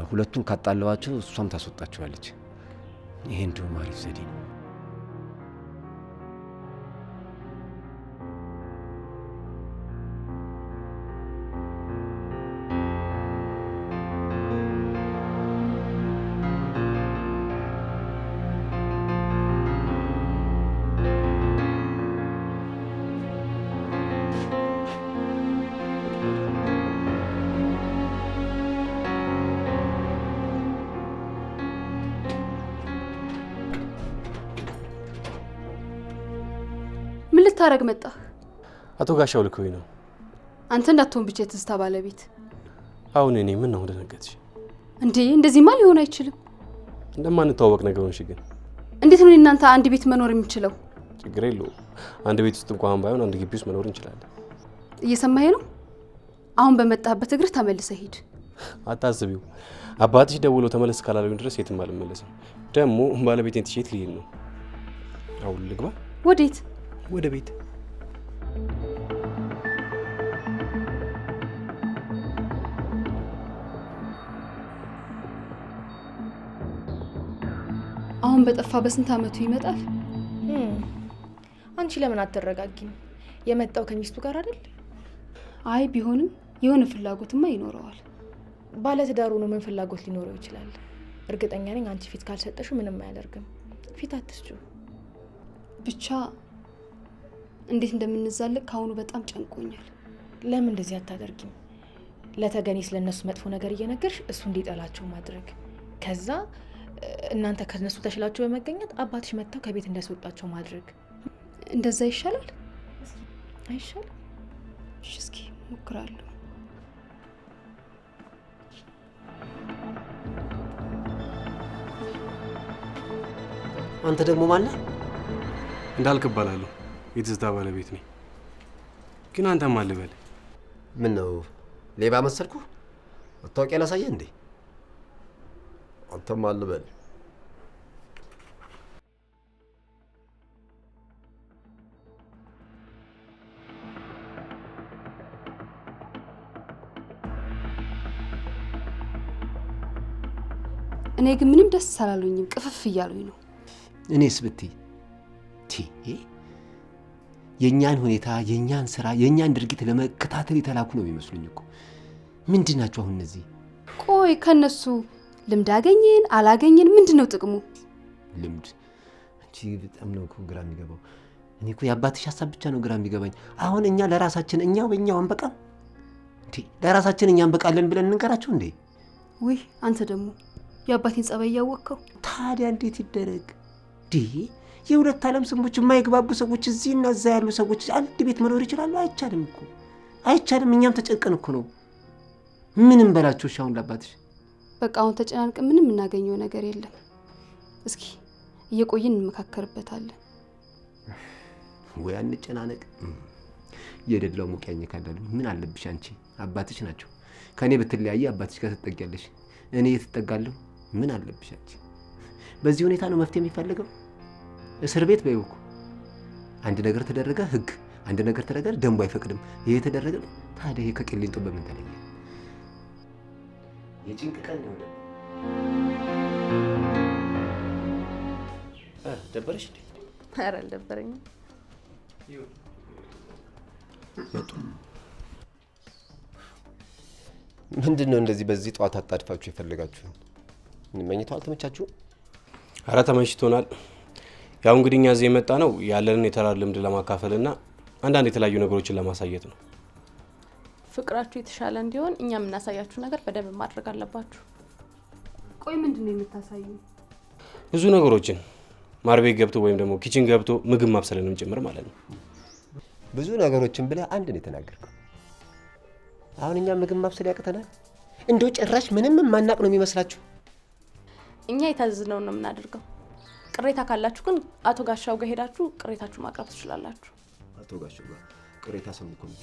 ሁለቱን ካጣለዋቸው እሷም ታስወጣቸዋለች። ይሄ እንደውም አሪፍ ዘዴ ነው። ምን ልታረግ መጣህ? አቶ ጋሻው ልከውኝ ነው። አንተ እንዳትሆን ብቻ የትዝታ ባለቤት። አሁን እኔ ምን ነው ደነገጥሽ እንዴ? እንደዚህማ ሊሆን አይችልም። እንደማንተዋወቅ ነገር ሆንሽ። ግን እንዴት ነው እናንተ አንድ ቤት መኖር የምንችለው? ችግር የለውም። አንድ ቤት ውስጥ እንኳን ባይሆን አንድ ግቢ ውስጥ መኖር እንችላለን። እየሰማኸኝ ነው? አሁን በመጣህበት እግርህ ተመልሰህ ሂድ። አታስቢው። አባትሽ ደውሎ ተመለስ ካላሉኝ ድረስ የትም አልመለስም። ደግሞ ባለቤቴን ትቼ የት ልሄድ ነው? አሁን ልግባ። ወዴት? ወደ ቤት። አሁን በጠፋ በስንት አመቱ ይመጣል? አንቺ ለምን አትረጋጊም? የመጣው ከሚስቱ ጋር አይደል? አይ ቢሆንም የሆነ ፍላጎትማ ይኖረዋል። ባለትዳር ሆኖ ምን ፍላጎት ሊኖረው ይችላል? እርግጠኛ ነኝ አንቺ ፊት ካልሰጠሽው ምንም አያደርግም። ፊት አትስጪው። ብቻ እንዴት እንደምንዛለቅ ከአሁኑ በጣም ጨንቆኛል። ለምን እንደዚህ አታደርጊም? ለተገኔ ስለነሱ መጥፎ ነገር እየነገርሽ እሱ እንዲጠላቸው ማድረግ። ከዛ እናንተ ከነሱ ተሽላችሁ በመገኘት አባትሽ መጥተው ከቤት እንዲያስወጣቸው ማድረግ። እንደዛ ይሻላል አይሻልም? እሺ እስኪ ሞክራለሁ። አንተ ደግሞ ማነህ? እንዳልክ እባላለሁ። የትዝታ ባለቤት ነኝ። ግን አንተ ማን ልበል? ምን ነው ሌባ መሰልኩ? መታወቂያ ላሳየህ እንዴ? አንተ ማን ልበል? እኔ ግን ምንም ደስ አላሉኝም፣ ቅፍፍ እያሉኝ ነው። እኔስ ብትይ የእኛን ሁኔታ፣ የእኛን ስራ፣ የእኛን ድርጊት ለመከታተል የተላኩ ነው የሚመስሉኝ እኮ። ምንድን ናቸው አሁን እነዚህ? ቆይ ከነሱ ልምድ አገኘን አላገኘን ምንድን ነው ጥቅሙ? ልምድ? አንቺ በጣም ነው እኮ ግራ የሚገባው። እኔ እኮ የአባትሽ ሀሳብ ብቻ ነው ግራ የሚገባኝ። አሁን እኛ ለራሳችን እኛው በእኛው አንበቃም እንዴ? ለራሳችን እኛ አንበቃለን ብለን እንንገራቸው እንዴ? ውይ አንተ ደግሞ የአባቴን ጸባይ እያወቅከው። ታዲያ እንዴት ይደረግ? የሁለት ዓለም ሰዎች የማይግባቡ ሰዎች እዚህና እዛ ያሉ ሰዎች አንድ ቤት መኖር ይችላሉ? አይቻልም እኮ አይቻልም። እኛም ተጨንቀን እኮ ነው። ምንም በላቸው። እሺ አሁን ለአባትሽ በቃ አሁን ተጨናንቀን ምንም የምናገኘው ነገር የለም። እስኪ እየቆየን እንመካከርበታለን። ወይ አንጨናነቅ። የደድላው ሙቅ ያኝካል። ምን አለብሽ አንቺ? አባትሽ ናቸው። ከእኔ ብትለያይ አባትሽ ጋር ትጠጊያለሽ፣ እኔ የትጠጋለሁ? ምን አለብሽ አንቺ? በዚህ ሁኔታ ነው መፍትሄ የሚፈልገው? እስር ቤት በይው እኮ አንድ ነገር ተደረገ ህግ፣ አንድ ነገር ተደረገ ደንቡ አይፈቅድም። ይሄ ተደረገ። ታዲያ ይሄ ከቂሊንጦ በምን ተለየ? የጭንቅ ቀን ነው። ደበረሽ እንዴ? ኧረ አልደበረኝም። መጡ። ምንድን ነው እንደዚህ በዚህ ጠዋት አጣድፋችሁ የፈለጋችሁን? መኝታው አልተመቻችሁም? ኧረ ተመችቶናል። ያው እንግዲህ እኛ እዚህ የመጣ ነው ያለንን የተራር ልምድ ለማካፈልና አንዳንድ የተለያዩ ነገሮችን ለማሳየት ነው። ፍቅራችሁ የተሻለ እንዲሆን እኛ የምናሳያችሁ ነገር በደንብ ማድረግ አለባችሁ። ቆይ ምንድን ነው የምታሳዩ? ብዙ ነገሮችን ማርቤት ገብቶ ወይም ደግሞ kitchen ገብቶ ምግብ ማብሰልንም ጭምር ማለት ነው። ብዙ ነገሮችን ብለህ አንድ ነው የተናገርከው። አሁን እኛ ምግብ ማብሰል ያቅተናል? እንደው ጭራሽ ምንም የማናቅ ነው የሚመስላችሁ? እኛ የታዘዝነውን ነው የምናደርገው። ቅሬታ ካላችሁ ግን አቶ ጋሻው ጋር ሄዳችሁ ቅሬታችሁ ማቅረብ ትችላላችሁ። አቶ ጋሻው ጋር ቅሬታ ሰሚ ኮሚቴ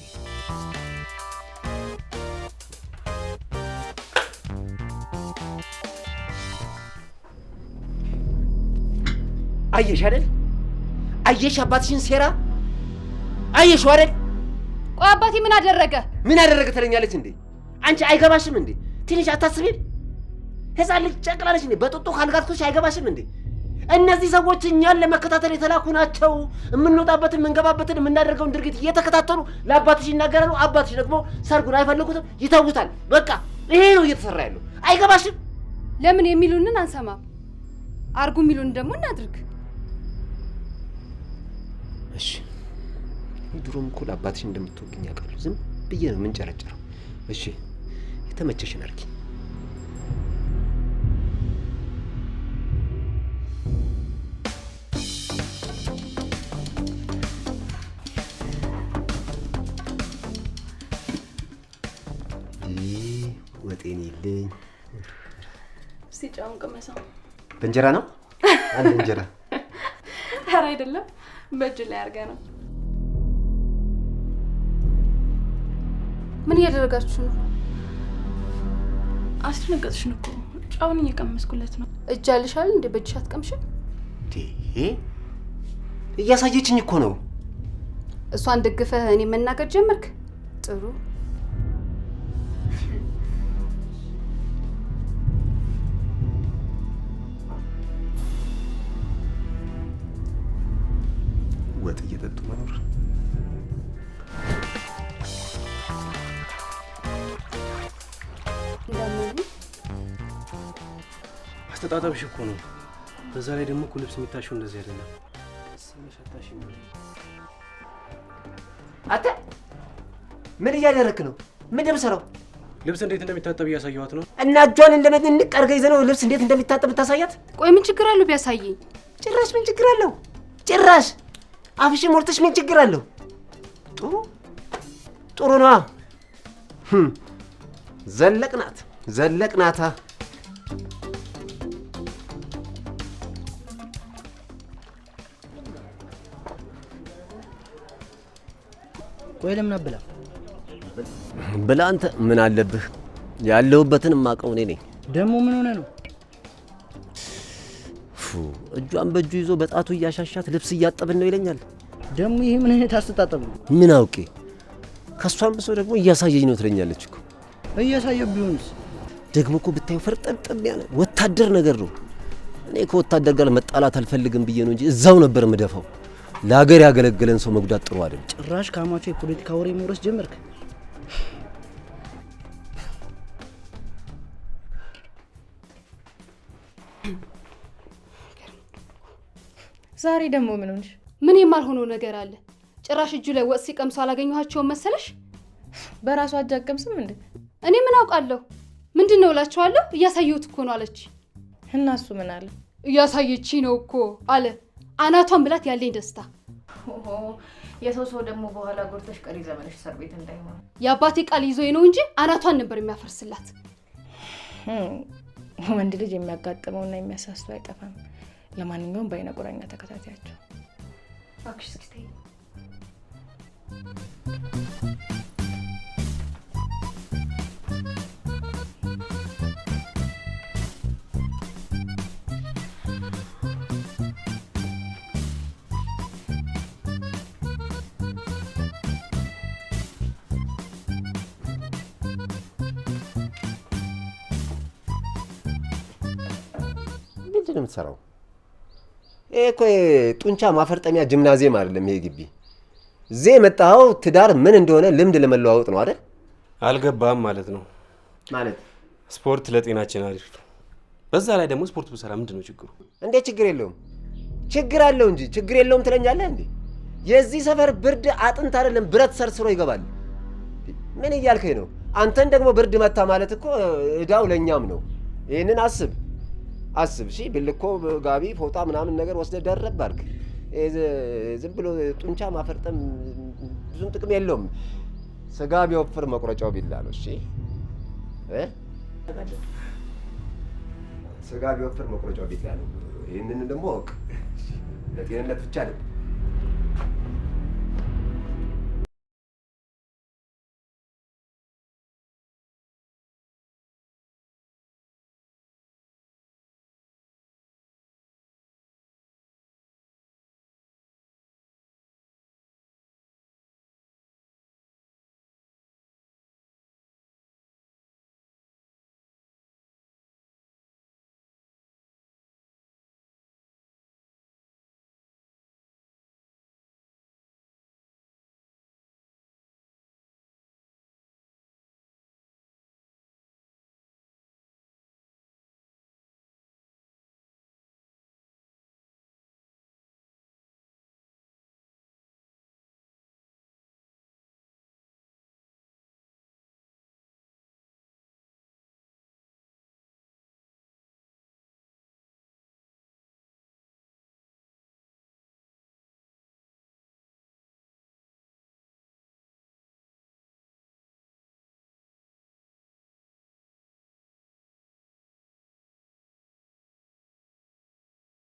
አየሽ አይደል? አየሽ አባትሽን ሴራ አየሽው አይደል? ቆይ አባቴ ምን አደረገ? ምን አደረገ ትለኛለች እንዴ? አንቺ አይገባሽም እንዴ? ትንሽ አታስቢም? ህፃን ልጅ ጨቅላለች እንዴ? በጡጦ ካልጋትኩሽ አይገባሽም እንዴ? እነዚህ ሰዎች እኛን ለመከታተል የተላኩ ናቸው። የምንወጣበትን የምንገባበትን የምናደርገውን ድርጊት እየተከታተሉ ለአባትሽ ይናገራሉ። አባትሽ ደግሞ ሰርጉን አይፈልጉትም፣ ይተውታል። በቃ ይሄ ነው እየተሰራ ያለው። አይገባሽም? ለምን የሚሉንን አንሰማም፣ አርጉ የሚሉን ደግሞ እናድርግ። እሺ ድሮም እኮ ለአባትሽ እንደምትወግኝ ያውቃሉ። ዝም ብዬ ነው የምንጨረጨረው። እሺ የተመቸሽን አድርጊ። ወጤን የለኝ። እስቲ ጨውን ቅመሰው። በእንጀራ ነው? አንድ እንጀራ። ኧረ አይደለም፣ በእጅ ላይ አድርገህ ነው። ምን እያደረጋችሁ ነው? አስደነገጥሽን እኮ። ጨውን እየቀመስኩለት ነው። እጅ አለሻል እንዴ? በእጅሽ አትቀምሽም? እያሳየችኝ እኮ ነው። እሷን ደግፈህ እኔ መናገር ጀመርክ። ጥሩ ወጥ እየጠጡ መኖር። አስተጣጠብሽ እኮ ነው። በዛ ላይ ደግሞ እኮ ልብስ የሚታሸው እንደዚህ አይደለም። ቀስ ብለሽ አታሽም። አንተ ምን እያደረክ ነው? ምን የምሰራው? ልብስ እንዴት እንደሚታጠብ እያሳየኋት ነው። እና እጇን እንደምንቅ አድርገህ ይዘህ ነው ልብስ እንዴት እንደሚታጠብ ታሳያት? ቆይ ምን ችግር አለው ቢያሳየኝ? ጭራሽ ምን ችግር አለው? ጭራሽ አፍሽን ሞልተሽ ምን ችግር አለው? ጥሩ ጥሩ ነዋ። ዘለቅናት ዘለቅናታ። ቆይ ለምን አበላ ብላ? አንተ ምን አለብህ? ያለሁበትን የማውቀው እኔ ነኝ። ደግሞ ምን ሆነ ነው? ፉ እጇን በእጁ ይዞ በጣቱ እያሻሻት ልብስ እያጠብን ነው ይለኛል። ደግሞ ይሄ ምን አይነት አስተጣጠብ ነው? ምን አውቄ። ከሷም ብሶ ደግሞ እያሳየኝ ነው ትለኛለች እኮ። እያሳየ ቢሆንስ? ደግሞ እኮ ብታዩ ፈርጠምጠም ያለ ወታደር ነገር ነው። እኔ ከወታደር ጋር መጣላት አልፈልግም ብዬ ነው እንጂ እዛው ነበር የምደፋው። ለሀገር ያገለገለን ሰው መጉዳት ጥሩ አይደለም። ጭራሽ ከአማቹ የፖለቲካ ወሬ መውረስ ጀመርክ። ዛሬ ደግሞ ምን ሆንሽ? ምን የማልሆነው ነገር አለ? ጭራሽ እጁ ላይ ወጥ ሲቀምሱ አላገኘኋቸውም መሰለሽ? በራሱ እጅ አትቀምስም እንዴ? እኔ ምን አውቃለሁ? ምንድን ነው እላቸዋለሁ። እያሳየሁት እኮ ነው አለች። እና እሱ ምን አለ? እያሳየች ነው እኮ አለ። አናቷን ብላት ያለኝ ደስታ። የሰው ሰው ደግሞ በኋላ ጎርተሽ ቀሪ ዘመንሽ እስር ቤት እንዳይሆን። የአባቴ ቃል ይዞኝ ነው እንጂ አናቷን ነበር የሚያፈርስላት። ወንድ ልጅ የሚያጋጥመውና የሚያሳስተው አይጠፋም። ለማንኛውም በአይነ ቁራኛ ተከታታያቸው። እባክሽ እስኪ ተይኝ። ምንድን ነው የምትሰራው? ይሄ እኮ ጡንቻ ማፈርጠሚያ ጂምናዚየም አይደለም። ይሄ ግቢ እዚህ የመጣኸው ትዳር ምን እንደሆነ ልምድ ለመለዋወጥ ነው አይደል? አልገባም ማለት ነው። ማለት ስፖርት ለጤናችን አሪፍ ነው። በዛ ላይ ደግሞ ስፖርት ብሰራ ምንድን ነው ችግሩ? እንዴት ችግር የለውም? ችግር አለው እንጂ ችግር የለውም ትለኛለህ እንዴ? የዚህ ሰፈር ብርድ አጥንት አይደለም ብረት ሰርስሮ ይገባል። ምን እያልከኝ ነው? አንተን ደግሞ ብርድ መታ ማለት እኮ እዳው ለኛም ነው። ይህንን አስብ አስብ። እሺ ብልኮ ጋቢ ፎጣ ምናምን ነገር ወስደህ ደረብ አድርግ። ዝም ብሎ ጡንቻ ማፈርጠም ብዙም ጥቅም የለውም። ስጋ ቢወፍር መቁረጫው ቢላ ነው። እሺ ስጋ ቢወፍር መቁረጫው ቢላ ነው። ይህንን ደግሞ እወቅ። ለጤንነት ብቻ አይደለም።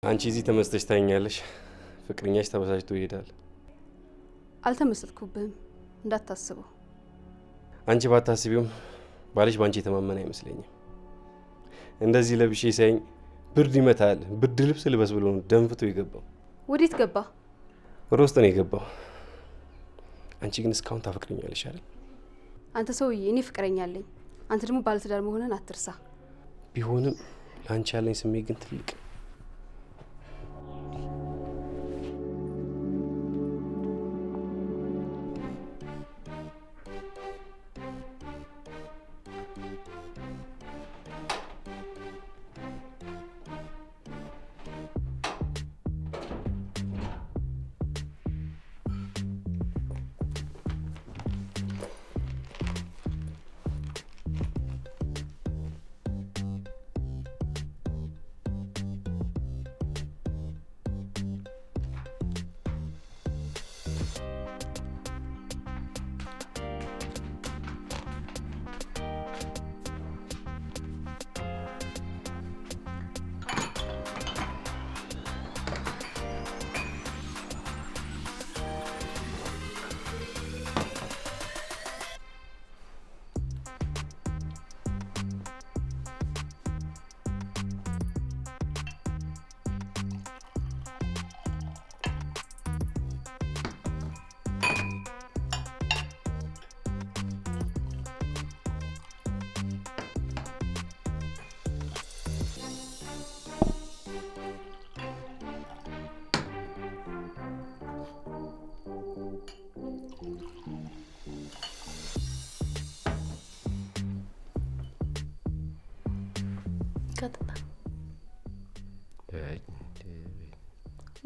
አንቺ እዚህ ተመስጠሽ ታኛለሽ፣ ፍቅረኛሽ ተበሳጭቶ ይሄዳል። አልተመሰጥኩብህም እንዳታስበው። አንቺ ባታስቢውም ባልሽ ባንቺ የተማመነ አይመስለኝም። እንደዚህ ለብሼ ሳይኝ ብርድ ይመታል፣ ብርድ ልብስ ልበስ ብሎ ነው ደንፍቶ የገባው። ወዴት ገባ? ወደ ውስጥ ነው የገባው። አንቺ ግን እስካሁን ታፈቅሪኛለሽ አይደል? አንተ ሰውዬ፣ እኔ ፍቅረኛ አለኝ፣ አንተ ደግሞ ባለትዳር መሆንህን አትርሳ። ቢሆንም ለአንቺ ያለኝ ስሜት ግን ትልቅ። ከጠጣ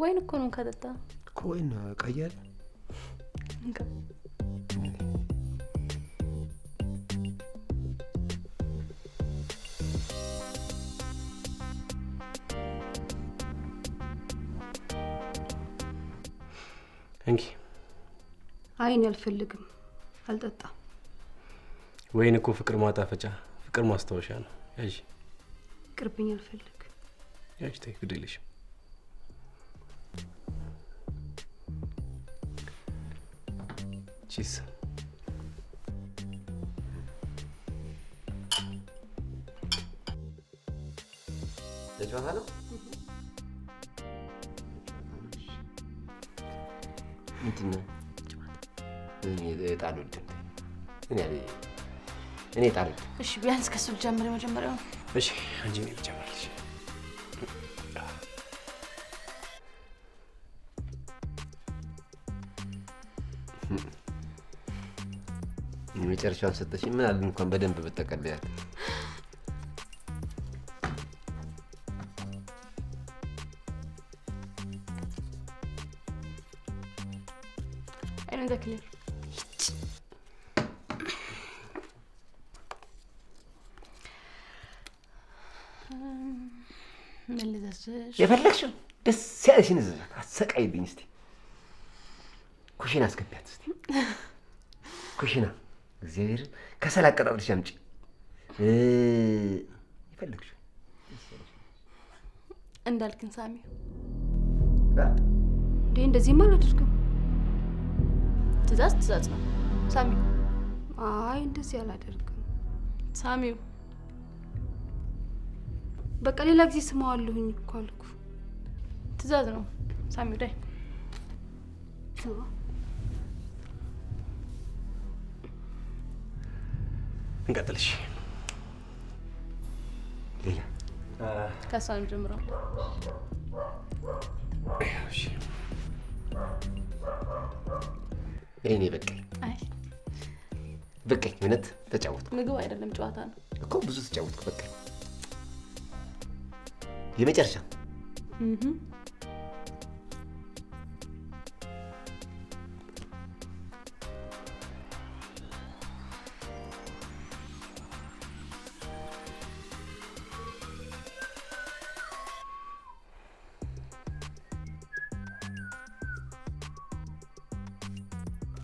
ወይን እኮ ነው። ከጠጣ እኮ ወይን ቀያል። እንካ። እንኪ። አይ እኔ አልፈልግም፣ አልጠጣም። ወይን እኮ ፍቅር ማጣፈጫ፣ ፍቅር ማስታወሻ ነው። ያዥ። ይቅርብኝ፣ አልፈልግም። ያዥ፣ ተይ፣ ግድ የለሽም። Cheers። ለጨዋታ ነው። ምንድን ነው? እኔ ዕጣ አልወድም። እኔ ዕጣ አልወድም። እሺ ቢያንስ ከሱ ልጀምር የመጀመሪያው። እሺ አንቺ እኔ ልጀምርልሽ። የመጨረሻውን ሰጠሽኝ። ምን አለ እንኳን በደንብ ብትጠቀልያት። አይነ ዘክሊር። ምን ልዘዝሽ? የፈለግሽው ደስ ያለሽን እዘዣት። አሰቃይብኝ እስቲ። ኩሽና አስገቢያት እስቲ። ኩሽና እግዚአብሔርን ከሰል አቀጣጥለሽ አምጪ። የፈለግሽው። እንዳልክን ሳሚው። እንዴ እንደዚህማ አላደርግም። ትእዛዝ ትእዛዝ ነው ሳሚው። አይ እንደዚህ አላደርግም። ሳሚው። በቃ ሌላ ጊዜ ስማዋለሁኝ እኮ አልኩ። ትእዛዝ ነው ሳሚው። ዳይ። እንቀጥልሽ። ሌላ ከእሷ ነው የምጀምረው። እሺ። እኔ በቃኝ። አይ በቃኝ። እውነት ተጫወትኩ። ምግብ አይደለም ጨዋታ ነው። እኮ ብዙ ተጫወትኩ። በቃኝ። የመጨረሻ።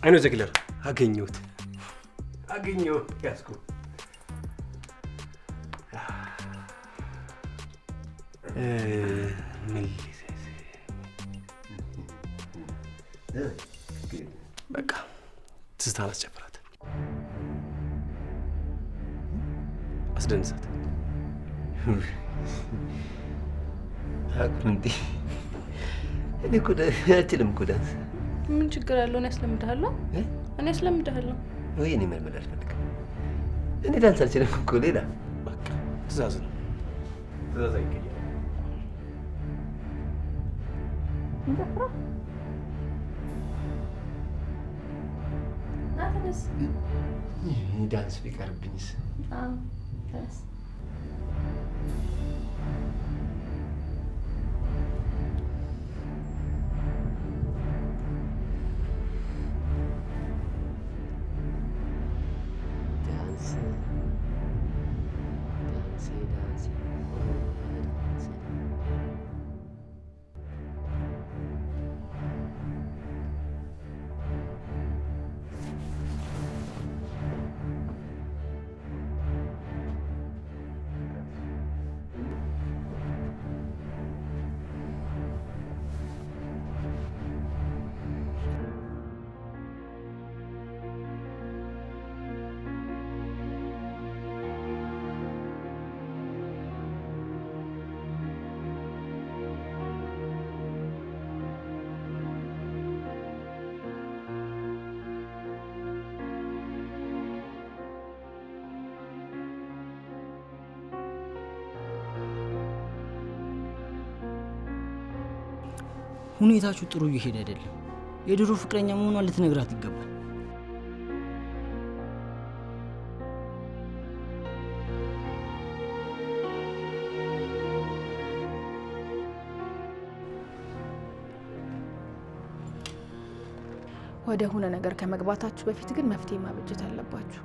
አይኖ ዘግለር አገኘሁት፣ አገኘሁት፣ ያዝኩ። ምን ልዘዝ? በቃ ትዝታን አስጨፍራት፣ አስደንሳት። አቁም እንዴ! እኔ እኮ አልችልም እኮ ዳንስ። ምን ችግር አለው? እኔ አስለምድሃለሁ። እኔ አስለምድሃለሁ። ወይ እኔ መልመድ አልፈልግም። እኔ ዳንስ አልችልም እኮ። ሌላ። በቃ ትእዛዝ ነው፣ ትእዛዝ አይቀየርም። ና ተነስ። ዳንስ ቢቀርብኝስ? አዎ ተነስ። ዳንስ ዳንስ ዳንስ ዳንስ። ሁኔታችሁ ጥሩ እየሄደ አይደለም። የድሮ ፍቅረኛ መሆኗን ልትነግራት ይገባል። ወደ ሆነ ነገር ከመግባታችሁ በፊት ግን መፍትሄ ማበጀት አለባችሁ።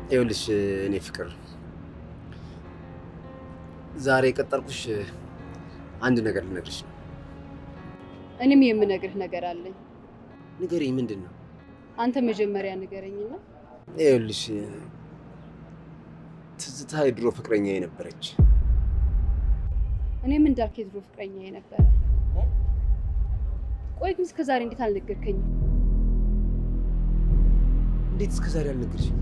ይኸውልሽ እኔ ፍቅር ዛሬ የቀጠርኩሽ አንድ ነገር ልነግርሽ ነው። እኔም የምነግርህ ነገር አለኝ። ንገሪኝ። ምንድን ነው? አንተ መጀመሪያ ንገረኝና። ይኸውልሽ ትዝታ የድሮ ፍቅረኛዬ ነበረች። እኔም እንዳልክ የድሮ ፍቅረኛዬ ነበረ። ቆይ ግን እስከ ዛሬ እንዴት አልነገርከኝም? እንዴት እስከ ዛሬ አልነገርሽኝ?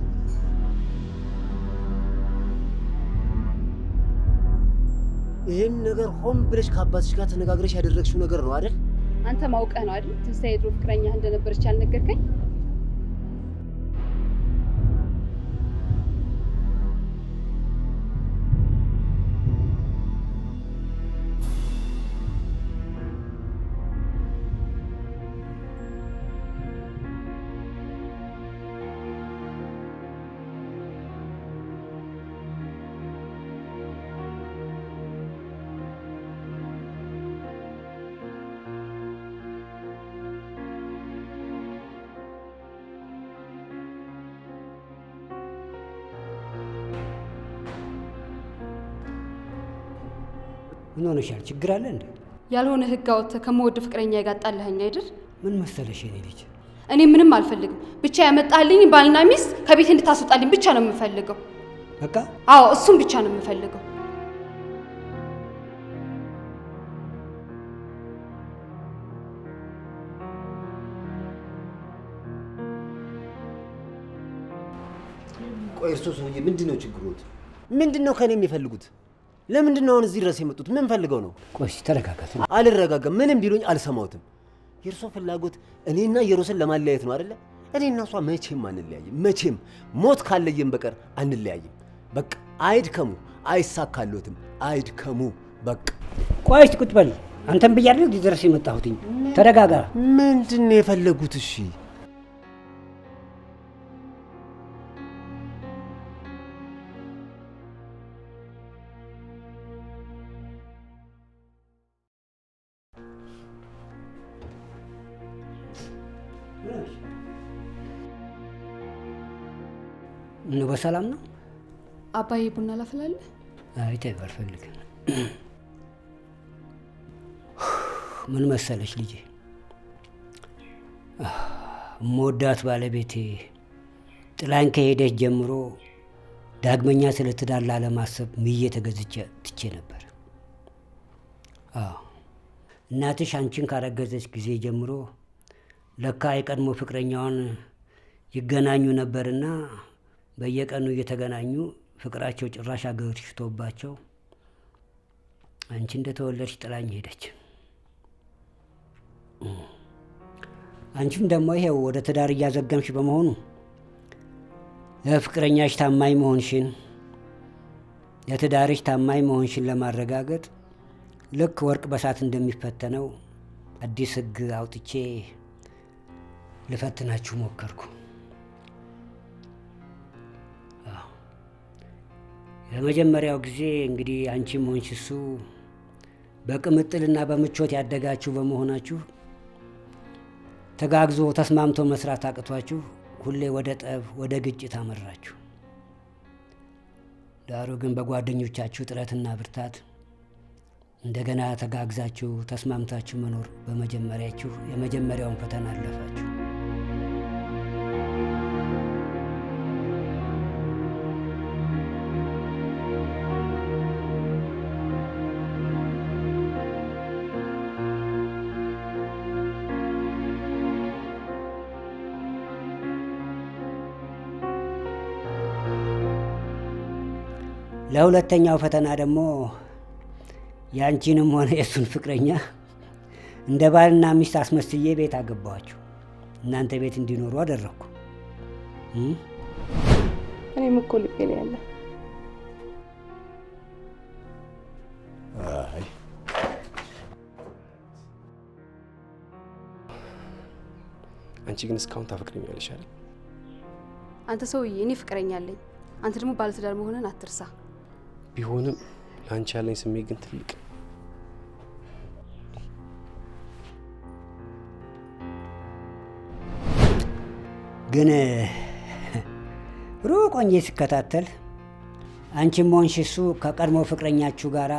ይሄን ነገር ሆን ብለሽ ከአባትሽ ጋር ተነጋግረሽ ያደረግሽው ነገር ነው አይደል? አንተ ማውቀህ ነው አይደል ትዝታ የድሮ ፍቅረኛህ እንደነበረች ያልነገርከኝ? ምን ሆነሻል? ችግር አለ እንዴ? ያልሆነ ህግ አውጥተህ ከምወድ ፍቅረኛ ጋር ጣላኸኝ አይደል? ምን መሰለሽ የኔ ልጅ፣ እኔ ምንም አልፈልግም። ብቻ ያመጣህልኝ ባልና ሚስት ከቤት እንድታስወጣልኝ ብቻ ነው የምፈልገው። በቃ አዎ፣ እሱም ብቻ ነው የምፈልገው። ቆይ እርሶ ሰውዬ ምንድን ነው ችግሮት? ምንድን ነው ከኔ የሚፈልጉት? ለምንድን ነው አሁን እዚህ ድረስ የመጡት? ምን ፈልገው ነው? ቆይ ተረጋጋ። አልረጋጋም። ምንም ቢሉኝ አልሰማሁትም። የእርሶ ፍላጎት እኔና የሮስን ለማለያየት ነው አይደለ? እኔና እሷ መቼም አንለያይም። መቼም ሞት ካለየን በቀር አንለያይም። በቃ አይድከሙ፣ አይሳካሎትም። አይድከሙ በቃ። ቆይ እስኪ ቁጭ በል። አንተም ብያለሁ እዚህ ድረስ የመጣሁትኝ። ተረጋጋ። ምንድን ነው የፈለጉት? እሺ ምነው በሰላም ነው? አባዬ ቡና ላፈላልህ? አይ ተይው አልፈልግም። ምን መሰለሽ ልጄ፣ እምወዳት ባለቤቴ ጥላኝ ከሄደች ጀምሮ ዳግመኛ ስለ ትዳር ላለማሰብ ምዬ ተገዝቼ ትቼ ነበር። አዎ እናትሽ አንቺን ካረገዘች ጊዜ ጀምሮ ለካ የቀድሞ ፍቅረኛዋን ይገናኙ ነበርና በየቀኑ እየተገናኙ ፍቅራቸው ጭራሽ አገርሽቶባቸው አንቺ እንደተወለድሽ ጥላኝ ሄደች። አንቺም ደግሞ ይሄው ወደ ትዳር እያዘገምሽ በመሆኑ ለፍቅረኛሽ ታማኝ መሆንሽን ለትዳርሽ ታማኝ መሆንሽን ለማረጋገጥ ልክ ወርቅ በሳት እንደሚፈተነው አዲስ ሕግ አውጥቼ ልፈትናችሁ ሞከርኩ። ለመጀመሪያው ጊዜ እንግዲህ አንቺም ሆንሽ እሱ በቅምጥልና በምቾት ያደጋችሁ በመሆናችሁ ተጋግዞ ተስማምቶ መስራት አቅቷችሁ ሁሌ ወደ ጠብ ወደ ግጭት አመራችሁ። ዳሩ ግን በጓደኞቻችሁ ጥረትና ብርታት እንደገና ተጋግዛችሁ ተስማምታችሁ መኖር በመጀመሪያችሁ የመጀመሪያውን ፈተና አለፋችሁ። ለሁለተኛው ፈተና ደግሞ ያንቺንም ሆነ የሱን ፍቅረኛ እንደ ባልና ሚስት አስመስዬ ቤት አገባኋችሁ። እናንተ ቤት እንዲኖሩ አደረኩ። እኔም እኮ ልቤ ላይ ያለ አንቺ ግን እስካሁን ታፈቅሪኛለሽ አይደል? አንተ ሰውዬ፣ እኔ ፍቅረኛ አለኝ። አንተ ደግሞ ባለትዳር መሆንህን አትርሳ። ቢሆንም ለአንቺ ያለኝ ስሜት ግን ትልቅ ነው። ግን ሩቅ ሆኜ ስከታተል አንቺም ሆንሽ እሱ ከቀድሞ ፍቅረኛችሁ ጋር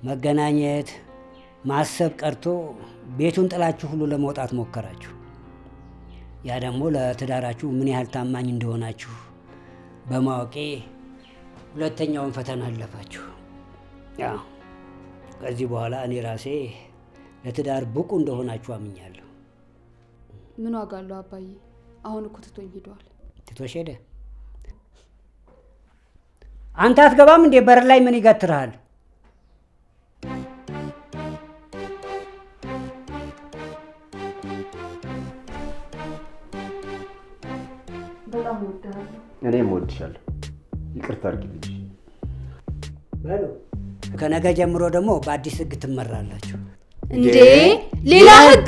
መገናኘት ማሰብ ቀርቶ ቤቱን ጥላችሁ ሁሉ ለመውጣት ሞከራችሁ። ያ ደግሞ ለትዳራችሁ ምን ያህል ታማኝ እንደሆናችሁ በማወቄ ሁለተኛውን ፈተና አለፋችሁ። ያው ከዚህ በኋላ እኔ ራሴ ለትዳር ብቁ እንደሆናችሁ አምኛለሁ። ምን ዋጋ አለው አባዬ? አሁን እኮ ትቶኝ ሄደዋል። ትቶሽ ሄደ? አንተ አትገባም እንዴ? በር ላይ ምን ይገትርሃል? በጣም እወድሃለሁ። እኔም እወድሻለሁ። ይቅርታ አድርጊልኝ። በሉ ከነገ ጀምሮ ደግሞ በአዲስ ህግ ትመራላችሁ። እንዴ ሌላ ህግ?